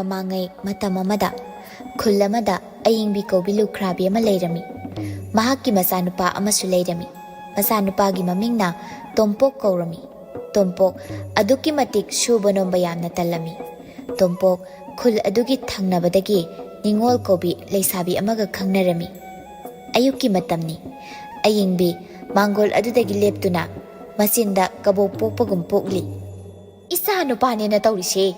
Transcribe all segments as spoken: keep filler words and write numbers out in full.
ꯃꯃꯥꯡꯉꯩ ꯃꯇꯝ ꯑꯃꯗ ꯈꯨꯜ ꯑꯃꯗ ꯑꯌꯤꯡꯕꯤ ꯀꯧꯕꯤ ꯂꯨꯈ꯭ꯔꯥꯕꯤ ꯑꯃ ꯂꯩꯔꯝꯃꯤ꯫ ꯃꯍꯥꯛꯀꯤ ꯃꯆꯥꯅꯨꯄꯥ ꯑꯃꯁꯨ ꯂꯩꯔꯝꯃꯤ꯫ ꯃꯆꯥꯅꯨꯄꯥꯒꯤ ꯃꯃꯤꯡꯅ ꯇꯣꯝꯄꯣꯛ ꯀꯧꯔꯝꯃꯤ꯫ ꯇꯣꯝꯄꯣꯛ ꯑꯗꯨꯛꯀꯤ ꯃꯇꯤꯛ ꯁꯨꯕ ꯅꯣꯝꯕ ꯌꯥꯝꯅ ꯇꯜꯂꯝꯃꯤ꯫ ꯇꯣꯝꯄꯣꯛ ꯈꯨꯜ ꯑꯗꯨꯒꯤ ꯊꯪꯅꯕꯗꯒꯤ ꯅꯤꯉꯣꯜ ꯀꯧꯕꯤ ꯂꯩꯁꯥꯕꯤ ꯑꯃꯒ ꯈꯪꯅꯔꯝꯃꯤ꯫ ꯑꯌꯨꯛꯀꯤ ꯃꯇꯝꯅꯤ꯫ ꯑꯌꯤꯡꯕꯤ ꯃꯥꯡꯒꯣꯜ ꯑꯗꯨꯗꯒꯤ ꯂꯦꯞꯇꯨꯅ ꯃꯆꯤꯟꯗ ꯀꯕꯣꯛ ꯄꯣꯛꯄꯒꯨꯝ ꯄꯣꯛꯂꯤ꯫ "ꯏꯆꯥ ꯅꯨꯄꯥꯅꯦꯅ ꯇꯧꯔꯤꯁꯦ꯫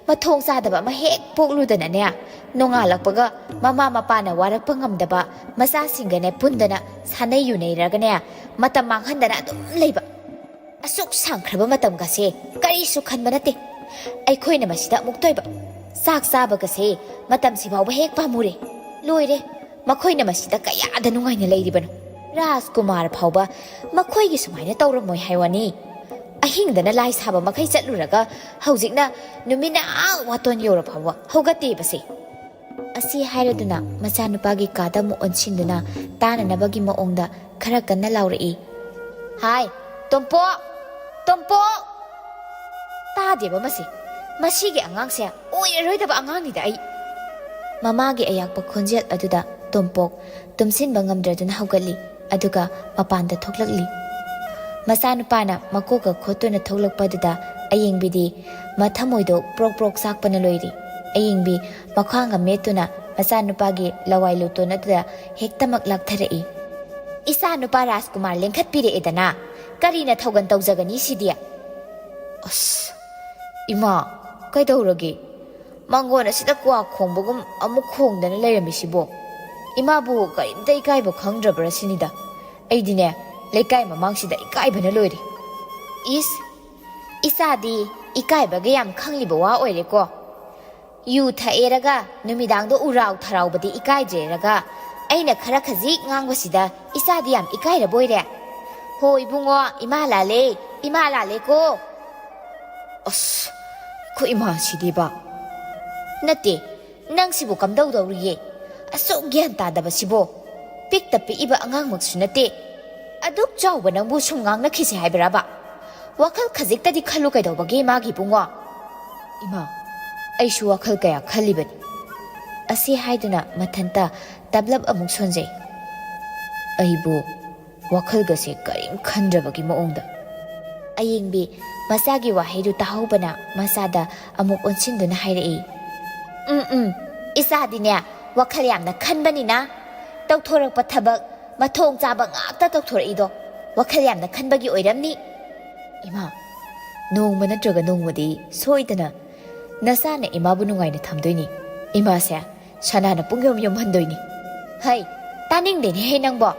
ꯃꯊꯣꯡ ꯆꯥꯗꯕ ꯑꯃ ꯍꯦꯛ ꯄꯣꯛꯂꯨꯗꯅꯅꯦ, ꯅꯣꯡꯉꯥꯜꯂꯛꯄꯒ ꯃꯃꯥ ꯃꯄꯥꯅ ꯋꯥꯔꯛꯄ ꯉꯝꯗꯕ ꯃꯆꯥꯁꯤꯡꯒꯅꯦ ꯄꯨꯟꯗꯅ ꯁꯥꯟꯅꯩ ꯌꯨꯅꯩꯔꯒꯅꯦ, ꯃꯇꯝ ꯃꯥꯡꯍꯟꯗꯅ ꯑꯗꯨꯝ ꯂꯩꯕ꯫ ꯑꯁꯨꯛ ꯁꯥꯡꯈ꯭ꯔꯕ ꯃꯇꯝꯒꯁꯦ ꯀꯔꯤꯁꯨ ꯈꯟꯕ ꯅꯠꯇꯦ꯫ ꯑꯩꯈꯣꯏꯅ ꯃꯁꯤꯗ ꯑꯃꯨꯛ ꯇꯣꯏꯕ꯫ ꯆꯥꯛ ꯆꯥꯕꯒꯁꯦ ꯃꯇꯝꯁꯤ ꯐꯥꯎꯕ ꯍꯦꯛ ꯄꯥꯝꯃꯨꯔꯦ꯫ ꯂꯣꯏꯔꯦ꯫ ꯃꯈꯣꯏꯅ ꯃꯁꯤꯗ ꯀꯌꯥꯗ ꯅꯨꯡꯉꯥꯏꯅ ꯂꯩꯔꯤꯕꯅꯣ꯫ ꯔꯥꯖꯀꯨꯃꯥꯔ ꯐꯥꯎꯕ ꯃꯈꯣꯏꯒꯤ ꯁꯨꯃꯥꯏꯅ ꯇꯧꯔꯝꯃꯣꯏ ꯍꯥꯏ ꯋꯥꯅꯤ꯫ ꯑꯍꯤꯡꯗꯅ ꯂꯥꯏ ꯁꯥꯕ ꯃꯈꯩ ꯆꯠꯂꯨꯔꯒ ꯍꯧꯖꯤꯛꯅ ꯅꯨꯃꯤꯠꯅ ꯑꯥ ꯋꯥꯇꯣꯟ ꯌꯧꯔ ꯐꯥꯎꯕ ꯍꯧꯒꯠꯇꯦꯕꯁꯦ꯫" ꯑꯁꯤ ꯍꯥꯏꯔꯗꯨꯅ ꯃꯆꯥꯅꯨꯄꯥꯒꯤ ꯀꯥꯗ ꯑꯃꯨꯛ ꯑꯣꯟꯁꯤꯟꯗꯨꯅ ꯇꯥꯅꯅꯕꯒꯤ ꯃꯑꯣꯡꯗ ꯈꯔ ꯀꯟꯅ ꯂꯥꯎꯔꯛꯏ꯫ "ꯍꯥꯏ, ꯇꯣꯝꯄꯣꯛ! ꯇꯣꯝꯄꯣꯛ!" ꯇꯥꯗꯦꯕ ꯃꯁꯤ꯫ ꯃꯁꯤꯒꯤ ꯑꯉꯥꯡꯁꯦ ꯑꯣꯏꯔꯔꯣꯏꯗꯕ ꯑꯉꯥꯡꯅꯤꯗ ꯑꯩ꯫ ꯃꯃꯥꯒꯤ ꯑꯌꯥꯛꯄ ꯈꯣꯟꯖꯦꯜ ꯑꯗꯨꯗ ꯇꯣꯝꯄꯣꯛ ꯇꯨꯝꯁꯤꯟꯕ ꯉꯝꯗ꯭ꯔꯗꯨꯅ ꯍꯧꯒꯠꯂꯤ, ꯑꯗꯨꯒ ꯃꯄꯥꯟꯗ ꯊꯣꯛꯂꯛꯂꯤ꯫ ꯃꯆꯥꯅꯨꯄꯥꯅ ꯃꯀꯣꯛꯀ ꯈꯣꯠꯇꯨꯅ ꯊꯣꯛꯂꯛꯄꯗꯨꯗ ꯑꯌꯤꯡꯕꯤꯗꯤ ꯃꯊꯃꯣꯏꯗꯣ ꯄ꯭ꯔꯣꯛ ꯄ꯭ꯔꯣꯛ ꯆꯥꯛꯄꯅ ꯂꯣꯏꯔꯤ꯫ ꯑꯌꯤꯡꯕꯤ ꯃꯈ꯭ꯋꯥꯡꯒ ꯃꯦꯠꯇꯨꯅ ꯃꯆꯥꯅꯨꯄꯥꯒꯤ ꯂꯋꯥꯏ ꯂꯨꯇꯣꯟ ꯑꯗꯨꯗ ꯍꯦꯛꯇꯃꯛ ꯂꯥꯛꯊꯔꯛꯏ꯫ "ꯏꯆꯥ ꯅꯨꯄꯥ ꯔꯥꯖꯀꯨꯃꯥꯔ ꯂꯦꯡꯈꯠꯄꯤꯔꯛꯑꯦꯗꯅ, ꯀꯔꯤꯅ ꯊꯧꯒꯟ ꯇꯧꯖꯒꯅꯤ ꯁꯤꯗꯤ?" "ꯑꯁ, ꯏꯃꯥ, ꯀꯩꯗꯧꯔꯒꯦ? ꯃꯥꯡꯒꯣꯟ ꯑꯁꯤꯗ ꯀ꯭ꯋꯥ ꯈꯣꯡꯕꯒꯨꯝ ꯑꯃꯨꯛ ꯈꯣꯡꯗꯅ ꯂꯩꯔꯝꯃꯤꯁꯤꯕꯣ? ꯏꯃꯥꯕꯨ ꯀꯔꯤꯝꯇ ꯏꯀꯥꯏꯕ ꯈꯪꯗ꯭ꯔꯕ꯭ꯔꯥ ꯁꯤꯅꯤꯗ꯫ ꯑꯩꯗꯤꯅꯦ, ꯂꯩꯀꯥꯏ ꯃꯃꯥꯡꯁꯤꯗ ꯏꯀꯥꯏꯕꯅ ꯂꯣꯏꯔꯦ꯫" "ꯏꯁ, ꯏꯆꯥꯗꯤ ꯏꯀꯥꯏꯕꯒ ꯌꯥꯝ ꯈꯪꯂꯤꯕ ꯋꯥ ꯑꯣꯏꯔꯦꯀꯣ꯫ ꯌꯨ ꯊꯛꯑꯦꯔꯒ ꯅꯨꯃꯤꯗꯥꯡꯗ ꯎꯔꯥꯎ ꯊꯔꯥꯎꯕꯗꯤ ꯏꯀꯥꯏꯗ꯭ꯔꯦꯔꯒ ꯑꯩꯅ ꯈꯔ ꯈꯖꯤꯛ ꯉꯥꯡꯕꯁꯤꯗ ꯏꯆꯥꯗꯤ ꯌꯥꯝ ꯏꯀꯥꯏꯔꯕꯣꯏꯔꯦ꯫ ꯍꯣ ꯏꯕꯨꯡꯉꯣ, ꯏꯃꯥ ꯂꯥꯜꯂꯦ, ꯏꯃꯥ ꯂꯥꯜꯂꯦꯀꯣ꯫" "ꯑꯁ, ꯑꯩꯈꯣꯏ ꯏꯃꯥꯁꯤꯗꯤꯕ!" "ꯅꯠꯇꯦ, ꯅꯪꯁꯤꯕꯨ ꯀꯝꯗꯧꯗꯧꯔꯤꯌꯦ? ꯑꯁꯨꯛ ꯒ꯭ꯌꯥꯟ ꯇꯥꯗꯕꯁꯤꯕꯣ? ꯄꯤꯛꯇ ꯄꯤꯛꯏꯕ ꯑꯉꯥꯡꯃꯛꯁꯨ ꯅꯠꯇꯦ꯫ ꯑꯗꯨꯛ ꯆꯥꯎꯕ ꯅꯪꯕꯨ ꯁꯨꯝ ꯉꯥꯡꯅꯈꯤꯁꯦ ꯍꯥꯏꯕ꯭ꯔꯕ? ꯋꯥꯈꯜ ꯈꯖꯤꯛꯇꯗꯤ ꯈꯜꯂꯨ ꯀꯩꯗꯧꯕꯒꯦ ꯃꯥꯒꯤ ꯏꯕꯨꯡꯉꯣ?" "ꯏꯃꯥ, ꯑꯩꯁꯨ ꯋꯥꯈꯜ ꯀꯌꯥ ꯈꯜꯂꯤꯕꯅꯤ꯫ ꯑꯁꯤ ꯍꯥꯏꯗꯨꯅ ꯃꯊꯟꯇ ꯇꯞꯂꯞ ꯑꯃꯨꯛ ꯁꯣꯟꯖꯩ꯫ ꯑꯩꯕꯨ ꯋꯥꯈꯜꯒꯁꯦ ꯀꯔꯤꯝ ꯈꯟꯗ꯭ꯔꯕꯒꯤ ꯃꯑꯣꯡꯗ꯫ ꯑꯌꯦꯡꯕꯤ ꯃꯆꯥꯒꯤ ꯋꯥꯍꯩꯗꯨ ꯇꯥꯍꯧꯕꯅ ꯃꯆꯥꯗ ꯑꯃꯨꯛ ꯑꯣꯟꯁꯤꯟꯗꯨꯅ ꯍꯥꯏꯔꯛꯏ, "ꯎꯝ, ꯎꯝ, ꯏꯆꯥꯗꯤꯅꯦ ꯋꯥꯈꯜ ꯌꯥꯝꯅ ꯈꯟꯕꯅꯤꯅ ꯇꯧꯊꯣꯔꯛꯄ ꯊꯕꯛ ꯃꯊꯣꯡ ꯆꯥꯕ ꯉꯥꯛꯇ ꯇꯧꯊꯣꯔꯛꯏꯗꯣ ꯋꯥꯈꯜ ꯌꯥꯝꯅ ꯈꯟꯕꯒꯤ ꯑꯣꯏꯔꯝꯅꯤ꯫" "ꯏꯃꯥ, ꯅꯣꯡꯃ ꯅꯠꯇ꯭ꯔꯒ ꯅꯣꯡꯃꯗꯤ ꯁꯣꯏꯗꯅ ꯅꯆꯥꯅ ꯏꯃꯥꯕꯨ ꯅꯨꯡꯉꯥꯏꯅ ꯊꯝꯗꯣꯏꯅꯤ꯫ ꯏꯃꯥꯁꯦ ꯁꯅꯥꯅ ꯄꯨꯡꯌꯣꯝ ꯌꯣꯝꯍꯟꯗꯣꯏꯅꯤ꯫" "ꯍꯩ, ꯇꯥꯅꯤꯡꯗꯦꯅꯦꯍꯦ ꯅꯪꯕꯣ꯫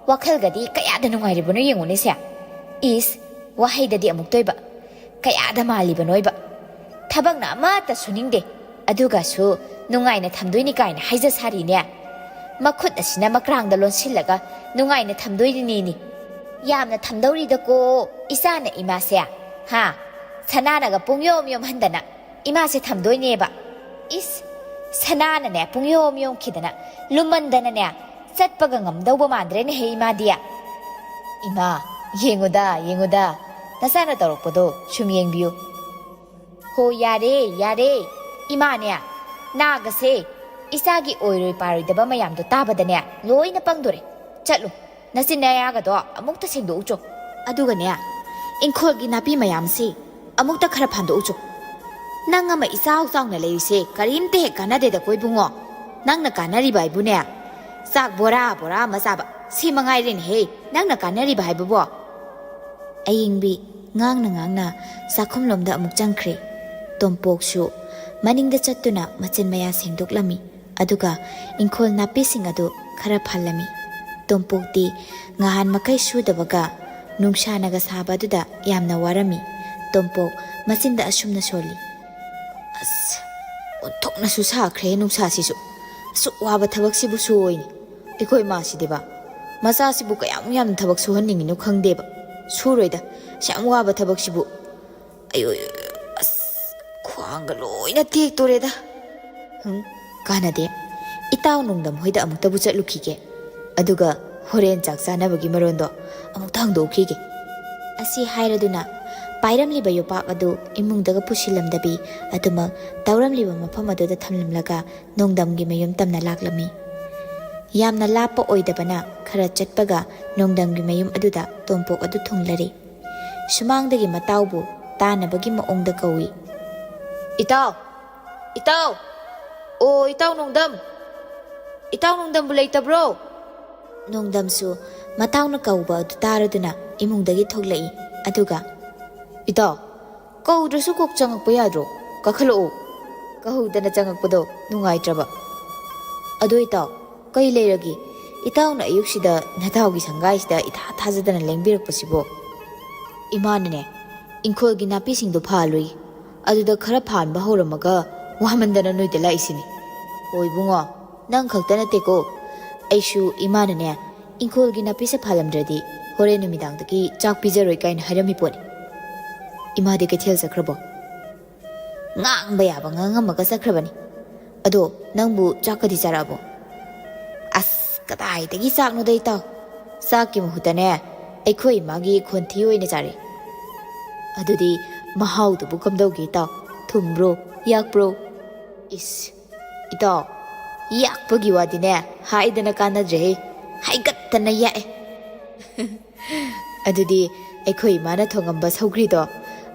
ꯋꯥꯈꯜꯒꯗꯤ ꯀꯌꯥꯗ ꯅꯨꯡꯉꯥꯏꯔꯤꯕꯅꯣ ꯌꯦꯡꯉꯨꯅꯦꯁꯦ꯫ ꯏꯁ, ꯋꯥꯍꯩꯗꯗꯤ ꯑꯃꯨꯛꯇꯣꯏꯕ꯫ ꯀꯌꯥꯗ ꯃꯥꯜꯂꯤꯕꯅꯣꯏꯕ꯫ ꯊꯕꯛꯅ ꯑꯃꯠꯇ ꯁꯨꯅꯤꯡꯗꯦ꯫ ꯑꯗꯨꯒꯁꯨ ꯅꯨꯡꯉꯥꯏꯅ ꯊꯝꯗꯣꯏꯅꯤ ꯀꯥꯏꯅ ꯍꯥꯏꯖ ꯁꯥꯔꯤꯅꯦ꯫ ꯃꯈꯨꯠ ꯑꯁꯤꯅ ꯃꯀ꯭ꯔꯥꯡꯗ ꯂꯣꯟꯁꯤꯜꯂꯒ ꯅꯨꯡꯉꯥꯏꯅ ꯊꯝꯗꯣꯏꯅꯤꯅꯦ꯫ ꯌꯥꯝꯅ ꯊꯝꯗꯧꯔꯤꯗꯀꯣ ꯏꯆꯥꯅ ꯏꯃꯥꯁꯦ꯫ ꯍꯥ? ꯁꯅꯥꯅꯒ ꯄꯨꯡꯌꯣꯝ ꯌꯣꯝꯍꯟꯗꯅ ꯏꯃꯥꯁꯦ ꯊꯝꯗꯣꯏꯅꯦꯕ꯫ ꯏꯁ, ꯁꯅꯥꯅꯅꯦ ꯄꯨꯡꯌꯣꯝ ꯌꯣꯝꯈꯤꯗꯅ ꯂꯨꯝꯃꯟꯗꯅꯅꯦ ꯆꯠꯄꯒ ꯉꯝꯗꯧꯕ ꯃꯥꯟꯗ꯭ꯔꯦꯅꯦꯍꯦ ꯏꯃꯥꯗꯤ꯫ ꯏꯃꯥ, ꯌꯦꯡꯉꯨꯗ, ꯌꯦꯡꯉꯨꯗ, ꯅꯆꯥꯅ ꯇꯧꯔꯛꯄꯗꯣ ꯁꯨꯝ ꯌꯦꯡꯕꯤꯌꯨ꯫" "ꯍꯣ, ꯌꯥꯔꯦ, ꯌꯥꯔꯦ꯫ ꯏꯃꯥꯅꯦ, ꯅꯥꯒꯁꯦ ꯏꯆꯥꯒꯤ ꯑꯣꯏꯔꯣꯏ ꯄꯥꯔꯣꯏꯗꯕ ꯃꯌꯥꯝꯗꯣ ꯇꯥꯕꯗꯅꯦ ꯂꯣꯏꯅ ꯄꯪꯗꯣꯔꯦ꯫ ꯆꯠꯂꯨ, ꯅꯆꯤꯟ ꯅꯌꯥꯒꯗꯣ ꯑꯃꯨꯛꯇ ꯁꯦꯡꯗꯣꯛꯎꯆꯣ꯫ ꯑꯗꯨꯒꯅꯦ, ꯏꯪꯈꯣꯜꯒꯤ ꯅꯥꯄꯤ ꯃꯌꯥꯝꯁꯤ ꯑꯃꯨꯛꯇ ꯈꯔ ꯐꯥꯟꯗꯣꯛꯎꯆꯣ꯫ ꯅꯪ ꯑꯃ ꯏꯆꯥꯎ ꯆꯥꯎꯅ ꯂꯩꯔꯤꯁꯦ ꯀꯔꯤꯝꯇ ꯍꯦꯛ ꯀꯥꯟꯅꯗꯦꯗꯀꯣ ꯏꯕꯨꯡꯉꯣ꯫ ꯅꯪꯅ ꯀꯥꯟꯅꯔꯤꯕ ꯍꯥꯏꯕꯨꯅꯦ, ꯆꯥꯛ ꯕꯣꯔꯥ ꯕꯣꯔꯥ ꯑꯃ ꯆꯥꯕ, ꯁꯤ ꯃꯉꯥꯏꯔꯦꯅꯦꯍꯦ ꯅꯪꯅ ꯀꯥꯟꯅꯔꯤꯕ ꯍꯥꯏꯕꯕꯣ꯫" ꯑꯌꯤꯡꯕꯤ ꯉꯥꯡꯅ ꯉꯥꯡꯅ ꯆꯥꯛꯈꯨꯝꯂꯣꯝꯗ ꯑꯃꯨꯛ ꯆꯪꯈ꯭ꯔꯦ꯫ ꯇꯣꯝꯄꯣꯛꯁꯨ ꯃꯅꯤꯡꯗ ꯆꯠꯇꯨꯅ ꯃꯆꯤꯟ ꯃꯌꯥ ꯁꯦꯡꯗꯣꯛꯂꯝꯃꯤ꯫ ꯑꯗꯨꯒ ꯏꯪꯈꯣꯜ ꯅꯥꯄꯤꯁꯤꯡ ꯑꯗꯨ ꯈꯔ ꯐꯜꯂꯝꯃꯤ꯫ ꯇꯣꯝꯄꯣꯛꯇꯤ ꯉꯍꯥꯟ ꯃꯈꯩ ꯁꯨꯗꯕꯒ ꯅꯨꯡꯁꯥꯅꯒ ꯁꯥꯕ ꯑꯗꯨꯗ ꯌꯥꯝꯅ ꯋꯥꯔꯝꯃꯤ꯫ ꯇꯣꯝꯄꯣꯛ ꯃꯆꯤꯟꯗ ꯑꯁꯨꯝꯅ ꯁꯣꯜꯂꯤ, "ꯑꯁ, ꯑꯣꯟꯊꯣꯛꯅꯁꯨ ꯁꯥꯈ꯭ꯔꯦ ꯅꯨꯡꯁꯥꯁꯤꯁꯨ꯫ ꯑꯁꯨꯛ ꯋꯥꯕ ꯊꯕꯛꯁꯤꯕꯨ ꯁꯨꯑꯣꯏꯅꯦ꯫ ꯑꯩꯈꯣꯏ ꯃꯥꯁꯤꯗꯤꯕ, ꯃꯆꯥꯁꯤꯕꯨ ꯀꯌꯥꯃꯨꯛ ꯌꯥꯝꯅ ꯊꯕꯛ ꯁꯨꯍꯟꯅꯤꯡꯉꯤꯅꯣ ꯈꯪꯗꯦꯕ꯫ ꯁꯨꯔꯣꯏꯗ, ꯑꯁꯨꯛ ꯌꯥꯝ ꯋꯥꯕ ꯊꯕꯛꯁꯤꯕꯨ꯫ ꯑꯌꯣ, ꯑꯁ, ꯈ꯭ꯋꯥꯡꯒ ꯂꯣꯏꯅ ꯇꯦꯛꯇꯣꯔꯦꯗ꯫ ꯍꯨꯝ, ꯀꯥꯟꯅꯗꯦ꯫ ꯏꯇꯥꯎ ꯅꯣꯡꯗꯝ ꯍꯣꯏꯗ ꯑꯃꯨꯛꯇꯕꯨ ꯆꯠꯂꯨꯈꯤꯒꯦ꯫ ꯑꯗꯨꯒ ꯍꯣꯔꯦꯟ ꯆꯥꯛ ꯆꯥꯅꯕꯒꯤ ꯃꯔꯣꯟꯗꯣ ꯑꯃꯨꯛꯇ ꯍꯪꯗꯣꯛꯈꯤꯒꯦ꯫" ꯑꯁꯤ ꯍꯥꯏꯔꯗꯨꯅ ꯄꯥꯏꯔꯝꯂꯤꯕ ꯌꯣꯄꯥꯛ ꯑꯗꯨ ꯏꯃꯨꯡꯗꯒ ꯄꯨꯁꯤꯜꯂꯝꯗꯕꯤ, ꯑꯗꯨꯃꯛ ꯇꯧꯔꯝꯂꯤꯕ ꯃꯐꯝ ꯑꯗꯨꯗ ꯊꯝꯂꯝꯂꯒ ꯅꯣꯡꯗꯝꯒꯤ ꯃꯌꯨꯝ ꯇꯝꯅ ꯂꯥꯛꯂꯝꯃꯤ꯫ ꯌꯥꯝꯅ ꯂꯥꯞꯄ ꯑꯣꯏꯗꯕꯅ ꯈꯔ ꯆꯠꯄꯒ ꯅꯣꯡꯗꯝꯒꯤ ꯃꯌꯨꯝ ꯑꯗꯨꯗ ꯇꯣꯝꯄꯣꯛ ꯑꯗꯨ ꯊꯨꯡꯂꯔꯦ꯫ ꯁꯨꯃꯥꯡꯗꯒꯤ ꯃꯇꯥꯎꯕꯨ ꯇꯥꯅꯕꯒꯤ ꯃꯑꯣꯡꯗ ꯀꯧꯏ꯫ "ꯏꯇꯥꯎ! ꯏꯇꯥꯎ! ꯑꯣ, ꯏꯇꯥꯎ ꯅꯣꯡꯗꯝ! ꯏꯇꯥꯎ ꯅꯣꯡꯗꯝꯕꯨ ꯂꯩꯇꯕ꯭ꯔꯣ?" ꯅꯣꯡꯗꯝꯁꯨ ꯃꯇꯥꯎꯅ ꯀꯧꯕ ꯑꯗꯨ ꯇꯥꯔꯗꯨꯅ ꯏꯃꯨꯡꯗꯒꯤ ꯊꯣꯛꯂꯛꯏ꯫ ꯑꯗꯨꯒ, "ꯏꯇꯥꯎ, ꯀꯧꯗ꯭ꯔꯁꯨ ꯀꯣꯛ ꯆꯪꯉꯛꯄ ꯌꯥꯗ꯭ꯔꯣ? ꯀꯥꯈꯠꯂꯛꯑꯣ꯫ ꯀꯧꯗꯅ ꯆꯪꯉꯛꯄꯗꯣ ꯅꯨꯡꯉꯥꯏꯇ꯭ꯔꯕ꯫ ꯑꯗꯣ ꯏꯇꯥꯎ, ꯀꯩ ꯂꯩꯔꯒꯦ? ꯏꯇꯥꯎꯅ ꯑꯌꯨꯛꯁꯤꯗ ꯅꯇꯥꯎꯒꯤ ꯁꯪꯒꯥꯏꯁꯤꯗ ꯏꯊꯥ ꯊꯥꯖꯗꯅ ꯂꯦꯡꯕꯤꯔꯛꯄꯁꯤꯕꯣ?" "ꯏꯃꯥꯅꯅꯦ, ꯏꯪꯈꯣꯜꯒꯤ ꯅꯥꯄꯤꯁꯤꯡꯗꯣ ꯐꯥꯜꯂꯨꯏ꯫ ꯑꯗꯨꯗ ꯈꯔ ꯐꯥꯟꯕ ꯍꯧꯔꯝꯃꯒ ꯋꯥꯃꯟꯗꯅ ꯅꯣꯏꯗ ꯂꯥꯛꯏꯁꯤꯅꯤ꯫" "ꯑꯣ ꯏꯕꯨꯡꯉꯣ, ꯅꯪ ꯈꯛꯇ ꯅꯠꯇꯦꯀꯣ꯫ ꯑꯩꯁꯨ ꯏꯃꯥꯅꯅꯦ, ꯏꯪꯈꯣꯜꯒꯤ ꯅꯥꯄꯤꯁꯦ ꯐꯥꯜꯂꯝꯗ꯭ꯔꯗꯤ ꯍꯣꯔꯦꯟ ꯅꯨꯃꯤꯗꯥꯡꯗꯒꯤ ꯆꯥꯛ ꯄꯤꯖꯔꯣꯏ ꯀꯥꯏꯅ ꯍꯥꯏꯔꯝꯃꯤ ꯄꯣꯠꯅꯤ꯫" "ꯏꯃꯥꯗꯤ ꯀꯩꯊꯦꯜ ꯆꯠꯈ꯭ꯔꯕꯣ?" "ꯉꯥꯡꯕ ꯌꯥꯕ ꯉꯥꯡꯉꯝꯃꯒ ꯆꯠꯈ꯭ꯔꯕꯅꯤ꯫ ꯑꯗꯣ ꯅꯪꯕꯨ ꯆꯥꯛꯀꯗꯤ ꯆꯥꯔꯛꯑꯕꯣ?" "ꯑꯁ, ꯀꯗꯥꯏꯗꯒꯤ ꯆꯥꯛꯅꯣꯗ ꯏꯇꯥꯎ꯫ ꯆꯥꯛꯀꯤ ꯃꯍꯨꯠꯇꯅꯦ, ꯑꯩꯈꯣꯏ ꯏꯃꯥꯒꯤ ꯈꯣꯟꯊꯤ ꯑꯣꯏꯅ ꯆꯥꯔꯦ꯫" "ꯑꯗꯨꯗꯤ ꯃꯍꯥꯎꯗꯨꯕꯨ ꯀꯝꯗꯧꯒꯦ ꯏꯇꯥꯎ? ꯊꯨꯝꯕ꯭ꯔꯣ? ꯌꯥꯛꯄ꯭ꯔꯣ?" "ꯏꯁ, ꯏꯇꯥꯎ, ꯌꯥꯛꯄꯒꯤ ꯋꯥꯗꯤꯅꯦ ꯍꯥꯏꯗꯅ ꯀꯥꯟꯅꯗ꯭ꯔꯦꯍꯦ꯫ ꯍꯥꯏꯒꯠꯇꯅ ꯌꯥꯛꯑꯦ꯫" "ꯑꯗꯨꯗꯤ ꯑꯩꯈꯣꯏ ꯏꯃꯥꯅ ꯊꯣꯡꯉꯝꯕ ꯁꯧꯒ꯭ꯔꯤꯗꯣ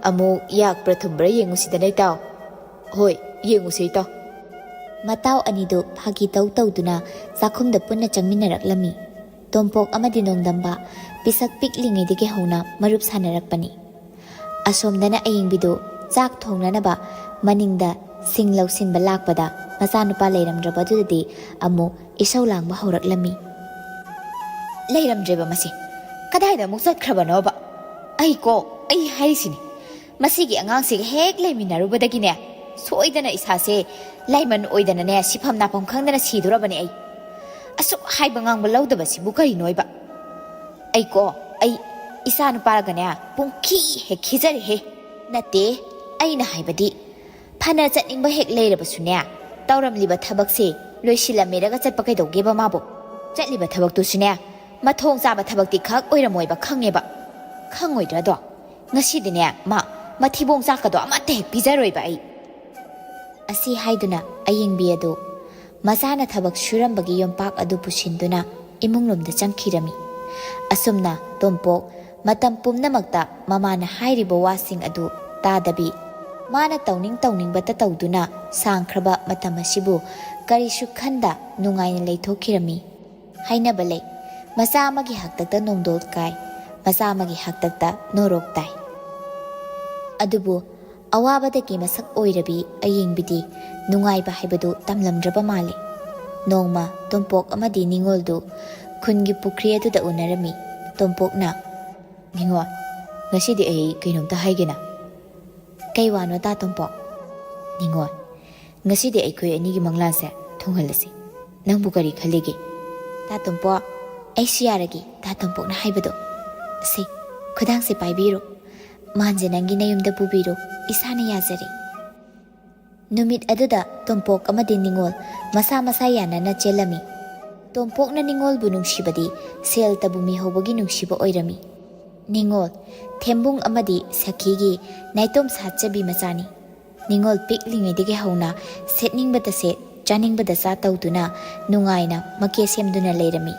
ꯑꯃꯨꯛ ꯌꯥꯛꯄ꯭ꯔꯥ ꯊꯨꯝꯕ꯭ꯔꯥ ꯌꯦꯡꯉꯨꯁꯤꯗꯅ ꯏꯇꯥꯎ꯫" "ꯍꯣꯏ, ꯌꯦꯡꯉꯨꯁꯦ ꯏꯇꯥꯎ꯫" ꯃꯇꯥꯎ ꯑꯅꯤꯗꯨ ꯐꯥꯒꯤ ꯇꯧ ꯇꯧꯗꯨꯅ ꯆꯥꯛꯈꯨꯝꯗ ꯄꯨꯟꯅ ꯆꯪꯃꯤꯟꯅꯔꯛꯂꯝꯃꯤ꯫ ꯇꯣꯝꯄꯣꯛ ꯑꯃꯗꯤ ꯅꯣꯡꯗꯝꯕ ꯄꯤꯁꯛ ꯄꯤꯛꯂꯤꯉꯩꯗꯒꯤ ꯍꯧꯅ ꯃꯔꯨꯞ ꯁꯥꯟꯅꯔꯛꯄꯅꯤ꯫ ꯑꯁꯣꯝꯗꯅ ꯑꯌꯤꯡꯕꯤꯗꯨ ꯆꯥꯛ ꯊꯣꯡꯅꯅꯕ ꯃꯅꯤꯡꯗ ꯁꯤꯡ ꯂꯧꯁꯤꯟꯕ ꯂꯥꯛꯄꯗ ꯃꯆꯥꯅꯨꯄꯥ ꯂꯩꯔꯝꯗ꯭ꯔꯕꯗꯨꯗꯗꯤ ꯑꯃꯨꯛ ꯏꯁꯧ ꯂꯥꯡꯕ ꯍꯧꯔꯛꯂꯝꯃꯤ꯫ "ꯂꯩꯔꯝꯗ꯭ꯔꯦꯕ ꯃꯁꯤ꯫ ꯀꯗꯥꯏꯗ ꯑꯃꯨꯛ ꯆꯠꯈ꯭ꯔꯕꯅꯣꯕ? ꯑꯩꯀꯣ, ꯑꯩ ꯍꯥꯏꯔꯤꯁꯤꯅꯤ꯫ ꯃꯁꯤꯒꯤ ꯑꯉꯥꯡꯁꯤꯒ ꯍꯦꯛ ꯂꯩꯃꯤꯟꯅꯔꯨꯕꯗꯒꯤꯅꯦ, ꯁꯣꯏꯗꯅ ꯏꯁꯥꯁꯦ ꯂꯥꯏꯃꯟ ꯑꯣꯏꯗꯅꯅꯦ, ꯁꯤꯐꯝ ꯅꯥꯐꯝ ꯈꯪꯗꯅ ꯁꯤꯗꯣꯔꯕꯅꯦ ꯑꯩ꯫ ꯑꯁꯨꯛ ꯍꯥꯏꯕ ꯉꯥꯡꯕ ꯂꯧꯗꯕꯁꯤꯕꯨ ꯀꯔꯤꯅꯣꯏꯕ? ꯑꯩꯀꯣ, ꯑꯩ ꯏꯆꯥ ꯅꯨꯄꯥꯒꯅꯦ ꯄꯨꯡꯈꯤ ꯍꯦꯛ ꯈꯤꯖꯔꯦꯍꯦ꯫ ꯅꯠꯇꯦ, ꯑꯩꯅ ꯍꯥꯏꯕꯗꯤ, ꯐꯅ ꯆꯠꯅꯤꯡꯕ ꯍꯦꯛ ꯂꯩꯔꯕꯁꯨꯅꯦ, ꯇꯧꯔꯝꯂꯤꯕ ꯊꯕꯛꯁꯦ ꯂꯣꯏꯁꯤꯜꯂꯝꯃꯦꯔꯒ ꯆꯠꯄ ꯀꯩꯗꯧꯒꯦꯕ ꯃꯥꯕꯨ? ꯆꯠꯂꯤꯕ ꯊꯕꯛꯇꯨꯁꯨꯅꯦ, ꯃꯊꯣꯡ ꯆꯥꯕ ꯊꯕꯛꯇꯤ ꯈꯛ ꯑꯣꯏꯔꯝꯃꯣꯏꯕ, ꯈꯪꯉꯦꯕ꯫ ꯈꯪꯉꯣꯏꯗ꯭ꯔꯗꯣ? "ꯉꯁꯤꯗꯤꯅꯦ ꯃꯥ ꯃꯊꯤꯕꯣꯡ ꯆꯥꯛꯀꯗꯣ ꯑꯃꯠꯇ ꯍꯦꯛ ꯄꯤꯖꯔꯣꯏꯕ ꯑꯩ"꯫ ꯑꯁꯤ ꯍꯥꯏꯗꯨꯅ ꯑꯌꯤꯡꯕꯤ ꯑꯗꯨ ꯃꯆꯥꯅ ꯊꯕꯛ ꯁꯨꯔꯝꯕꯒꯤ ꯌꯣꯝꯄꯥꯛ ꯑꯗꯨ ꯄꯨꯁꯤꯟꯗꯨꯅ ꯏꯃꯨꯡꯂꯣꯝꯗ ꯆꯪꯈꯤꯔꯝꯃꯤ꯫ ꯑꯁꯨꯝꯅ ꯇꯣꯝꯄꯣꯛ ꯃꯇꯝ ꯄꯨꯝꯅꯃꯛꯇ ꯃꯃꯥꯅ ꯍꯥꯏꯔꯤꯕ ꯋꯥꯁꯤꯡ ꯑꯗꯨ ꯇꯥꯗꯕꯤ, ꯃꯥꯅ ꯇꯧꯅꯤꯡ ꯇꯧꯅꯤꯡꯕꯇ ꯇꯧꯗꯨꯅ ꯁꯥꯡꯈ꯭ꯔꯕ ꯃꯇꯝ ꯑꯁꯤꯕꯨ ꯀꯔꯤꯁꯨ ꯈꯟꯗ ꯅꯨꯡꯉꯥꯏꯅ ꯂꯩꯊꯣꯛꯈꯤꯔꯝꯃꯤ꯫ ꯍꯥꯏꯅꯕ ꯂꯩ, "ꯃꯆꯥ ꯑꯃꯒꯤ ꯍꯥꯛꯇꯛꯇ ꯅꯣꯡꯗꯣꯜ ꯀꯥꯏ, ꯃꯆꯥ ꯑꯃꯒꯤ ꯍꯥꯛꯇꯛꯇ ꯅꯣꯔꯣꯛ ꯇꯥꯏ"꯫ ꯑꯗꯨꯕꯨ ꯑꯋꯥꯕꯗꯒꯤ ꯃꯁꯛ ꯑꯣꯏꯔꯕꯤ ꯑꯌꯤꯡꯕꯤꯗꯤ ꯅꯨꯡꯉꯥꯏꯕ ꯍꯥꯏꯕꯗꯨ ꯇꯝꯂꯝꯗ꯭ꯔꯕ ꯃꯥꯜꯂꯤ꯫ ꯅꯣꯡꯃ ꯇꯣꯝꯄꯣꯛ ꯑꯃꯗꯤ ꯅꯤꯉꯣꯜꯗꯨ ꯈꯨꯟꯒꯤ ꯄꯨꯈ꯭ꯔꯤ ꯑꯗꯨꯗ ꯎꯅꯔꯝꯃꯤ꯫ ꯇꯣꯝꯄꯣꯛꯅ, "ꯅꯤꯉꯣꯜ, ꯉꯁꯤꯗꯤ ꯑꯩ ꯀꯩꯅꯣꯝꯇ ꯍꯥꯏꯒꯦꯅ"꯫ "ꯀꯩ ꯋꯥꯅꯣ ꯇꯥ ꯇꯣꯝꯄꯣꯛ?" "ꯅꯤꯉꯣꯜ, ꯉꯁꯤꯗꯤ ꯑꯩꯈꯣꯏ ꯑꯅꯤꯒꯤ ꯃꯪꯂꯥꯟꯁꯦ ꯊꯨꯡꯍꯜꯂꯁꯤ꯫ ꯅꯪꯕꯨ ꯀꯔꯤ ꯈꯜꯂꯤꯒꯦ?" "ꯇꯥ ꯇꯣꯝꯄꯣꯛ, ꯑꯩꯁꯨ ꯌꯥꯔꯒꯦ ꯇꯥ ꯇꯣꯝꯄꯣꯛꯅ ꯍꯥꯏꯕꯗꯣ꯫ ꯁꯦ, ꯈꯨꯗꯥꯡꯁꯦ ꯄꯥꯏꯕꯤꯔꯣ꯫ ꯃꯥꯟꯁꯦ ꯅꯪꯒꯤ ꯅꯌꯨꯝꯗ ꯄꯨꯕꯤꯔꯣ꯫ ꯏꯁꯥꯅ ꯌꯥꯖꯔꯦ"꯫ ꯅꯨꯃꯤꯠ ꯑꯗꯨꯗ ꯇꯣꯝꯄꯣꯛ ꯑꯃꯗꯤ ꯅꯤꯉꯣꯜ ꯃꯁꯥ ꯃꯁꯥ ꯌꯥꯅꯅ ꯆꯦꯜꯂꯝꯃꯤ꯫ ꯇꯣꯝꯄꯣꯛꯅ ꯅꯤꯉꯣꯜꯕꯨ ꯅꯨꯡꯁꯤꯕꯗꯤ ꯁꯦꯜꯇꯕꯨ ꯃꯤꯍꯧꯕꯒꯤ ꯅꯨꯡꯁꯤꯕ ꯑꯣꯏꯔꯝꯃꯤ꯫ ꯅꯤꯉꯣꯜ ꯊꯦꯝꯕꯨꯡ ꯑꯃꯗꯤ ꯁꯈꯤꯒꯤ ꯅꯥꯏꯇꯣꯝ ꯁꯥꯠꯆꯕꯤ ꯃꯆꯥꯅꯤ꯫ ꯅꯤꯉꯣꯜ ꯄꯤꯛꯂꯤꯉꯩꯗꯒꯤ ꯍꯧꯅ ꯁꯦꯠꯅꯤꯡꯕꯗ ꯁꯦꯠ, ꯆꯥꯅꯤꯡꯕꯗ ꯆꯥ ꯇꯧꯗꯨꯅ ꯅꯨꯡꯉꯥꯏꯅ ꯃꯀꯦ ꯁꯦꯝꯗꯨꯅ ꯂꯩꯔꯝꯃꯤ꯫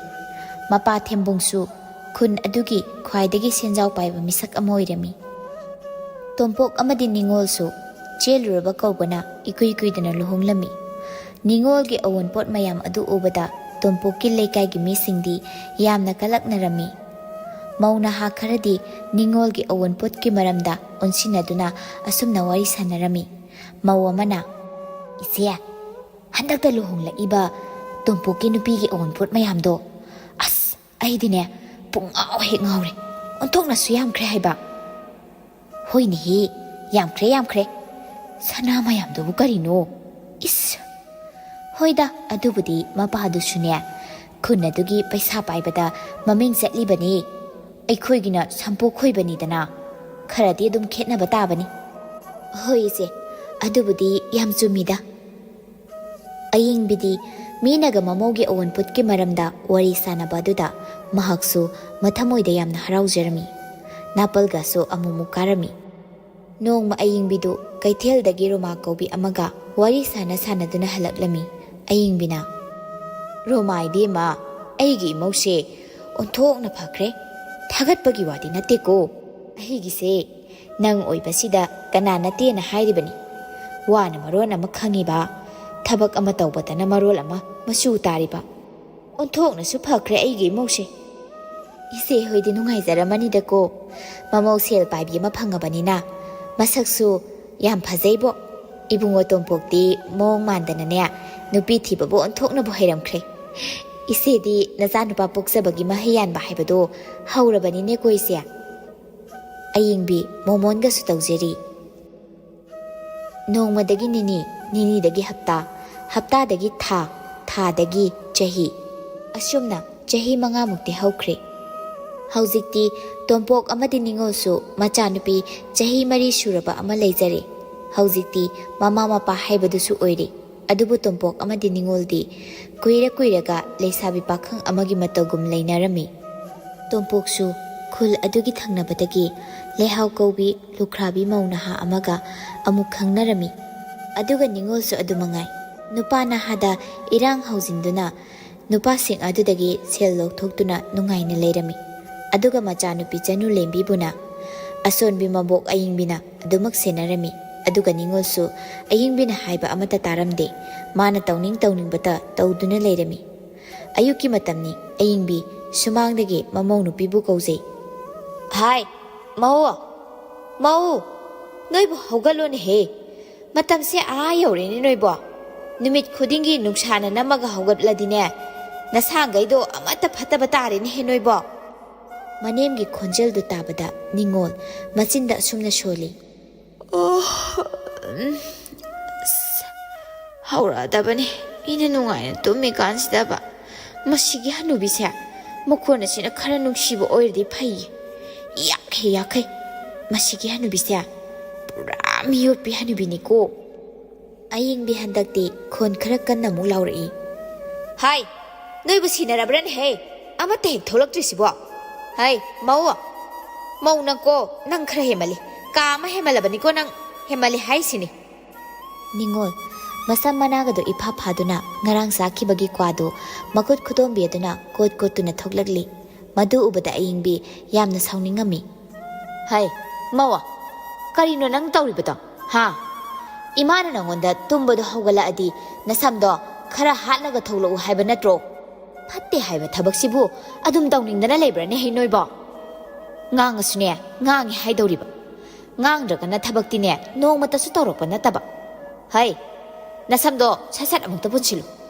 ꯃꯄꯥ ꯊꯦꯝꯕꯨꯡꯁꯨ ꯈꯨꯟ ꯑꯗꯨꯒꯤ ꯈ꯭ꯋꯥꯏꯗꯒꯤ ꯁꯦꯟꯖꯥꯎ ꯄꯥꯏꯕ ꯃꯤꯁꯛ ꯑꯃ ꯑꯣꯏꯔꯝꯃꯤ꯫ ꯇꯣꯝꯄꯣꯛ ꯑꯃꯗꯤ ꯅꯤꯉꯣꯜꯁꯨ ꯆꯦꯜꯂꯨꯔꯕ ꯀꯧꯕꯅ ꯏꯀꯨꯏ ꯀꯨꯏꯗꯅ ꯂꯨꯍꯣꯡꯂꯝꯃꯤ꯫ ꯅꯤꯉꯣꯜꯒꯤ ꯑꯋꯣꯟꯄꯣꯠ ꯃꯌꯥꯝ ꯑꯗꯨ ꯎꯕꯗ ꯇꯣꯝꯄꯣꯛꯀꯤ ꯂꯩꯀꯥꯏꯒꯤ ꯃꯤꯁꯤꯡꯗꯤ ꯌꯥꯝꯅ ꯀꯂꯛꯅꯔꯝꯃꯤ꯫ ꯃꯧ ꯅꯍꯥ ꯈꯔꯗꯤ ꯅꯤꯉꯣꯜꯒꯤ ꯑꯋꯣꯟꯄꯣꯠꯀꯤ ꯃꯔꯝꯗ ꯑꯣꯟꯁꯤꯟꯅꯗꯨꯅ ꯑꯁꯨꯝꯅ ꯋꯥꯔꯤ ꯁꯥꯟꯅꯔꯝꯃꯤ꯫ ꯃꯧ ꯑꯃꯅ, "ꯏꯆꯦ, ꯍꯟꯗꯛꯇ ꯂꯨꯍꯣꯡꯂꯛꯏꯕ ꯇꯣꯝꯄꯣꯛꯀꯤ ꯅꯨꯄꯤꯒꯤ ꯑꯋꯣꯟꯄꯣꯠ ꯃꯌꯥꯝꯗꯣ, ꯑꯁ, ꯑꯩꯗꯤꯅꯦ ꯄꯨꯡ ꯉꯥꯎ ꯍꯦꯛ ꯉꯥꯎꯔꯦ꯫ ꯑꯣꯟꯊꯣꯛꯅꯁꯨ ꯌꯥꯝꯈ꯭ꯔꯦ ꯍꯥꯏꯕ"꯫ "ꯍꯣꯏꯅꯦꯍꯦ, ꯌꯥꯝꯈ꯭ꯔꯦ, ꯌꯥꯝꯈ꯭ꯔꯦ꯫ ꯁꯅꯥ ꯃꯌꯥꯝꯗꯨꯕꯨ ꯀꯔꯤꯅꯣ? ꯏꯁ!" "ꯍꯣꯏꯗ, ꯑꯗꯨꯕꯨꯗꯤ ꯃꯄꯥꯗꯨꯁꯨꯅꯦ ꯈꯨꯟ ꯑꯗꯨꯒꯤ ꯄꯩꯁꯥ ꯄꯥꯏꯕꯗ ꯃꯃꯤꯡ ꯆꯠꯂꯤꯕꯅꯦ꯫ ꯑꯩꯈꯣꯏꯒꯤꯅ ꯁꯝꯄꯣꯛ ꯈꯣꯏꯕꯅꯤꯗꯅ꯫ ꯈꯔꯗꯤ ꯑꯗꯨꯝ ꯈꯦꯠꯅꯕ ꯇꯥꯕꯅꯤ"꯫ "ꯍꯣꯏ ꯏꯆꯦ, ꯑꯗꯨꯕꯨꯗꯤ ꯌꯥꯝ ꯆꯨꯝꯃꯤꯗ"꯫ ꯑꯌꯤꯡꯕꯤꯗꯤ ꯃꯤꯅꯒ ꯃꯃꯧꯒꯤ ꯑꯋꯣꯟꯄꯣꯠꯀꯤ ꯃꯔꯝꯗ ꯋꯥꯔꯤ ꯁꯥꯟꯅꯕ ꯑꯗꯨꯗ ꯃꯍꯥꯛꯁꯨ ꯃꯊꯃꯣꯏꯗ ꯌꯥꯝꯅ ꯍꯔꯥꯎꯖꯔꯝꯃꯤ꯫ ꯅꯥꯄꯜꯒꯁꯨ ꯑꯃꯨꯛꯃꯨꯛ ꯀꯥꯔꯝꯃꯤ꯫ ꯅꯣꯡꯃ ꯑꯌꯤꯡꯕꯤꯗꯨ ꯀꯩꯊꯦꯜꯗꯒꯤ ꯔꯣꯃꯥ ꯀꯧꯕꯤ ꯑꯃꯒ ꯋꯥꯔꯤ ꯁꯥꯟꯅ ꯁꯥꯟꯅꯗꯨꯅ ꯍꯜꯂꯛꯂꯝꯃꯤ꯫ ꯑꯌꯤꯡꯕꯤꯅ, "ꯔꯣꯃꯥ ꯏꯕꯦꯝꯃ, ꯑꯩꯒꯤ ꯏꯃꯧꯁꯦ ꯑꯣꯟꯊꯣꯛꯅ ꯐꯈ꯭ꯔꯦ꯫ ꯊꯥꯒꯠꯄꯒꯤ ꯋꯥꯗꯤ ꯅꯠꯇꯦꯀꯣ꯫ ꯑꯩꯒꯤꯁꯦ ꯅꯪ ꯑꯣꯏꯕꯁꯤꯗ ꯀꯅꯥ ꯅꯠꯇꯦꯅ ꯍꯥꯏꯔꯤꯕꯅꯤ꯫ ꯋꯥꯅ ꯃꯔꯣꯟ ꯑꯃ ꯈꯪꯉꯤꯕ, ꯊꯕꯛ ꯑꯃ ꯇꯧꯕꯗꯅ ꯃꯔꯣꯜ ꯑꯃ ꯃꯆꯨ ꯇꯥꯔꯤꯕ꯫ ꯑꯣꯟꯊꯣꯛꯅꯁꯨ ꯐꯈ꯭ꯔꯦ ꯑꯩꯒꯤ ꯏꯃꯧꯁꯦ꯫ ꯏꯆꯦ ꯍꯣꯏꯗꯤ ꯅꯨꯡꯉꯥꯏꯖꯔꯝꯃꯅꯤꯗꯀꯣ, ꯃꯃꯧ ꯁꯦꯜ ꯄꯥꯏꯕꯤ ꯑꯃ ꯐꯪꯉꯕꯅꯤꯅ꯫ ꯃꯁꯛꯁꯨ ꯌꯥꯝ ꯐꯖꯩꯕꯣ꯫ ꯏꯕꯨꯡꯉꯣ ꯇꯣꯝꯄꯣꯛꯇꯤ ꯃꯑꯣꯡ ꯃꯥꯟꯗꯅꯅꯦ, ꯅꯨꯄꯤ ꯊꯤꯕꯕꯨ ꯑꯣꯟꯊꯣꯛꯅꯕꯨ ꯍꯩꯔꯝꯈ꯭ꯔꯦ꯫ ꯏꯆꯦꯗꯤ ꯅꯆꯥꯅꯨꯄꯥ ꯄꯣꯛꯆꯕꯒꯤ ꯃꯍꯩ ꯌꯥꯟꯕ ꯍꯥꯏꯕꯗꯣ ꯍꯧꯔꯕꯅꯤꯅꯦꯀꯣ ꯏꯆꯦ"꯫ ꯑꯌꯤꯡꯕꯤ ꯃꯣꯃꯣꯟꯒꯁꯨ ꯇꯧꯖꯔꯤ꯫ ꯅꯣꯡꯃꯗꯒꯤ ꯅꯤꯅꯤ, ꯅꯤꯅꯤꯗꯒꯤ ꯍꯞꯇꯥ, ꯍꯞꯇꯥꯗꯒꯤ ꯊꯥ, ꯊꯥꯗꯒꯤ ꯆꯍꯤ꯫ ꯑꯁꯨꯝꯅ ꯆꯍꯤ ꯃꯉꯥꯃꯨꯛꯇꯤ ꯍꯧꯈ꯭ꯔꯦ꯫ ꯍꯧꯖꯤꯛꯇꯤ ꯇꯣꯝꯄꯣꯛ ꯑꯃꯗꯤ ꯅꯤꯉꯣꯜꯁꯨ ꯃꯆꯥꯅꯨꯄꯤ ꯆꯍꯤ ꯃꯔꯤ ꯁꯨꯔꯕ ꯑꯃ ꯂꯩꯖꯔꯦ꯫ ꯍꯧꯖꯤꯛꯇꯤ ꯃꯃꯥ ꯃꯄꯥ ꯍꯥꯏꯕꯗꯨꯁꯨ ꯑꯣꯏꯔꯦ꯫ ꯑꯗꯨꯕꯨ ꯇꯣꯝꯄꯣꯛ ꯑꯃꯗꯤ ꯅꯤꯉꯣꯜꯗꯤ ꯀꯨꯏꯔ ꯀꯨꯏꯔꯒ ꯂꯩꯁꯥꯕꯤ ꯄꯥꯈꯪ ꯑꯃꯒꯤ ꯃꯇꯧꯒꯨꯝ ꯂꯩꯅꯔꯝꯃꯤ꯫ ꯇꯣꯝꯄꯣꯛꯁꯨ ꯈꯨꯜ ꯑꯗꯨꯒꯤ ꯊꯪꯅꯕꯗꯒꯤ ꯂꯩꯍꯥꯎ ꯀꯧꯕꯤ ꯂꯨꯈ꯭ꯔꯥꯕꯤ ꯃꯧ ꯅꯍꯥ ꯑꯃꯒ ꯑꯃꯨꯛ ꯈꯪꯅꯔꯝꯃꯤ꯫ ꯑꯗꯨꯒ ꯅꯤꯉꯣꯜꯁꯨ ꯑꯗꯨꯃꯉꯥꯏ꯫ ꯅꯨꯄꯥ ꯅꯍꯥꯗ ꯏꯔꯥꯡ ꯍꯧꯖꯤꯟꯗꯨꯅ ꯅꯨꯄꯥꯁꯤꯡ ꯑꯗꯨꯗꯒꯤ ꯁꯦꯜ ꯂꯧꯊꯣꯛꯇꯨꯅ ꯅꯨꯡꯉꯥꯏꯅ ꯂꯩꯔꯝꯃꯤ꯫ ꯑꯗꯨꯒ ꯃꯆꯥꯅꯨꯄꯤ ꯆꯅꯨ ꯂꯦꯝꯕꯤꯕꯨꯅ ꯑꯁꯣꯟꯕꯤ ꯃꯕꯣꯛ ꯑꯌꯤꯡꯕꯤꯅ ꯑꯗꯨꯃꯛ ꯁꯦꯟꯅꯔꯝꯃꯤ꯫ ꯑꯗꯨꯒ ꯅꯤꯉꯣꯜꯁꯨ ꯑꯌꯤꯡꯕꯤꯅ ꯍꯥꯏꯕ ꯑꯃꯠꯇ ꯇꯥꯔꯝꯗꯦ꯫ ꯃꯥꯅ ꯇꯧꯅꯤꯡ ꯇꯧꯅꯤꯡꯕꯇ ꯇꯧꯗꯨꯅ ꯂꯩꯔꯝꯃꯤ꯫ ꯑꯌꯨꯛꯀꯤ ꯃꯇꯝꯅꯤ꯫ ꯑꯌꯤꯡꯕꯤ ꯁꯨꯃꯥꯡꯗꯒꯤ ꯃꯃꯧ ꯅꯨꯄꯤꯕꯨ ꯀꯧꯖꯩ꯫ "ꯍꯥꯏ, ꯃꯧ! ꯃꯧ! ꯅꯣꯏꯕꯨ ꯍꯧꯒꯠꯂꯣꯅꯦꯍꯦ! ꯃꯇꯝꯁꯦ ꯑꯥ ꯌꯧꯔꯦꯅꯦ ꯅꯣꯏꯕꯣ! ꯅꯨꯃꯤꯠ ꯈꯨꯗꯤꯡꯒꯤ ꯅꯨꯡꯁꯥꯅ ꯅꯝꯃꯒ ꯍꯧꯒꯠꯂꯗꯤꯅꯦ, ꯅꯁꯥꯡꯒꯩꯗꯣ ꯑꯃꯠꯇ ꯐꯠꯇꯕ ꯇꯥꯔꯦꯅꯦꯍꯦ ꯅꯣꯏꯕꯣ!" ꯃꯅꯦꯝꯒꯤ ꯈꯣꯟꯖꯦꯜꯗꯨ ꯇꯥꯕꯗ ꯅꯤꯉꯣꯜ ꯃꯆꯤꯟꯗ ꯑꯁꯨꯝꯅ ꯁꯣꯜꯂꯤ꯫ "ꯑꯣ, ꯎꯝ, ꯑꯁ, ꯍꯧꯔꯛꯑꯗꯕꯅꯤ꯫ ꯃꯤꯅ ꯅꯨꯡꯉꯥꯏꯅ ꯇꯨꯝꯃꯤꯀꯥꯟꯁꯤꯗꯕ꯫ ꯃꯁꯤꯒꯤ ꯍꯅꯨꯕꯤꯁꯦ, ꯃꯈꯣꯟ ꯑꯁꯤꯅ ꯈꯔ ꯅꯨꯡꯁꯤꯕ ꯑꯣꯏꯔꯗꯤ ꯐꯩꯌꯦ꯫ ꯌꯥꯈꯩ, ꯌꯥꯈꯩ꯫ ꯃꯁꯤꯒꯤ ꯍꯅꯨꯕꯤꯁꯦ ꯄꯨꯔꯥ ꯃꯤꯑꯣꯠꯄꯤ ꯍꯅꯨꯕꯤꯅꯤꯀꯣ"꯫ ꯑꯌꯤꯡꯕꯤ ꯍꯟꯗꯛꯇꯤ ꯈꯣꯟ ꯈꯔ ꯀꯟꯅ ꯑꯃꯨꯛ ꯂꯥꯎꯔꯛꯏ꯫ "ꯍꯥꯏ, ꯅꯣꯏꯕꯨ ꯁꯤꯟꯅꯔꯕ꯭ꯔꯅꯦꯍꯦ? ꯑꯃꯠꯇ ꯍꯦꯛ ꯊꯣꯛꯂꯛꯇ꯭ꯔꯤꯁꯤꯕꯣ? ꯍꯥꯏ, ꯃꯧ!" ꯃꯧ ꯅꯪꯀꯣ, ꯅꯪ ꯈꯔ ꯍꯦꯟꯃꯜꯂꯤ꯫ ꯀꯥ ꯑꯃ ꯍꯦꯟꯃꯜꯂꯕꯅꯤꯀꯣ ꯅꯪ꯫ ꯍꯦꯟꯃꯜꯂꯤ ꯍꯥꯏꯁꯤꯅꯤ꯫ ꯅꯤꯉꯣꯜ, ꯃꯁꯝ ꯃꯅꯥꯒꯗꯣ ꯏꯐꯥ ꯐꯥꯗꯨꯅ ꯉꯔꯥꯡ ꯆꯥꯈꯤꯕꯒꯤ ꯀ꯭ꯋꯥꯗꯨ ꯃꯈꯨꯠ ꯈꯨꯗꯣꯝꯕꯤ ꯑꯗꯨꯅ ꯀꯣꯠ ꯀꯣꯠꯇꯨꯅ ꯊꯣꯛꯂꯛꯂꯤ꯫ ꯃꯗꯨ ꯎꯕꯗ ꯑꯌꯤꯡꯕꯤ ꯌꯥꯝꯅ ꯁꯥꯎꯅꯤꯡꯉꯝꯃꯤ꯫ ꯍꯩ, ꯃꯧ, ꯀꯔꯤꯅꯣ ꯅꯪ ꯇꯧꯔꯤꯕꯗꯣ? ꯍꯥ? ꯏꯃꯥꯅ ꯅꯪꯉꯣꯟꯗ ꯇꯨꯝꯕꯗꯣ ꯍꯧꯒꯠꯂꯛꯑꯗꯤ ꯅꯁꯝꯗꯣ ꯈꯔ ꯍꯥꯠꯂꯒ ꯊꯣꯛꯂꯛꯎ ꯍꯥꯏꯕ ꯅꯠꯇ꯭ꯔꯣ? ꯐꯠꯇꯦ ꯍꯥꯏꯕ ꯊꯕꯛꯁꯤꯕꯨ ꯑꯗꯨꯝ ꯇꯧꯅꯤꯡꯗꯅ ꯂꯩꯕ꯭ꯔꯥꯅꯦ ꯍꯩ ꯅꯣꯏꯕꯣ? ꯉꯥꯡꯉꯁꯨꯅꯦ, ꯉꯥꯡꯉꯤ ꯍꯥꯏꯗꯧꯔꯤꯕ꯫ ꯉꯥꯡꯗ꯭ꯔꯒꯅ ꯊꯕꯛꯇꯤꯅꯦ ꯅꯣꯡꯃꯇꯁꯨ ꯇꯧꯔꯛꯄ ꯅꯠꯇꯕ꯫ ꯍꯩ, ꯅꯁꯝꯗꯣ ꯁꯠ ꯁꯠ ꯑꯃꯨꯛꯇ ꯄꯨꯟꯁꯤꯜꯂꯨ꯫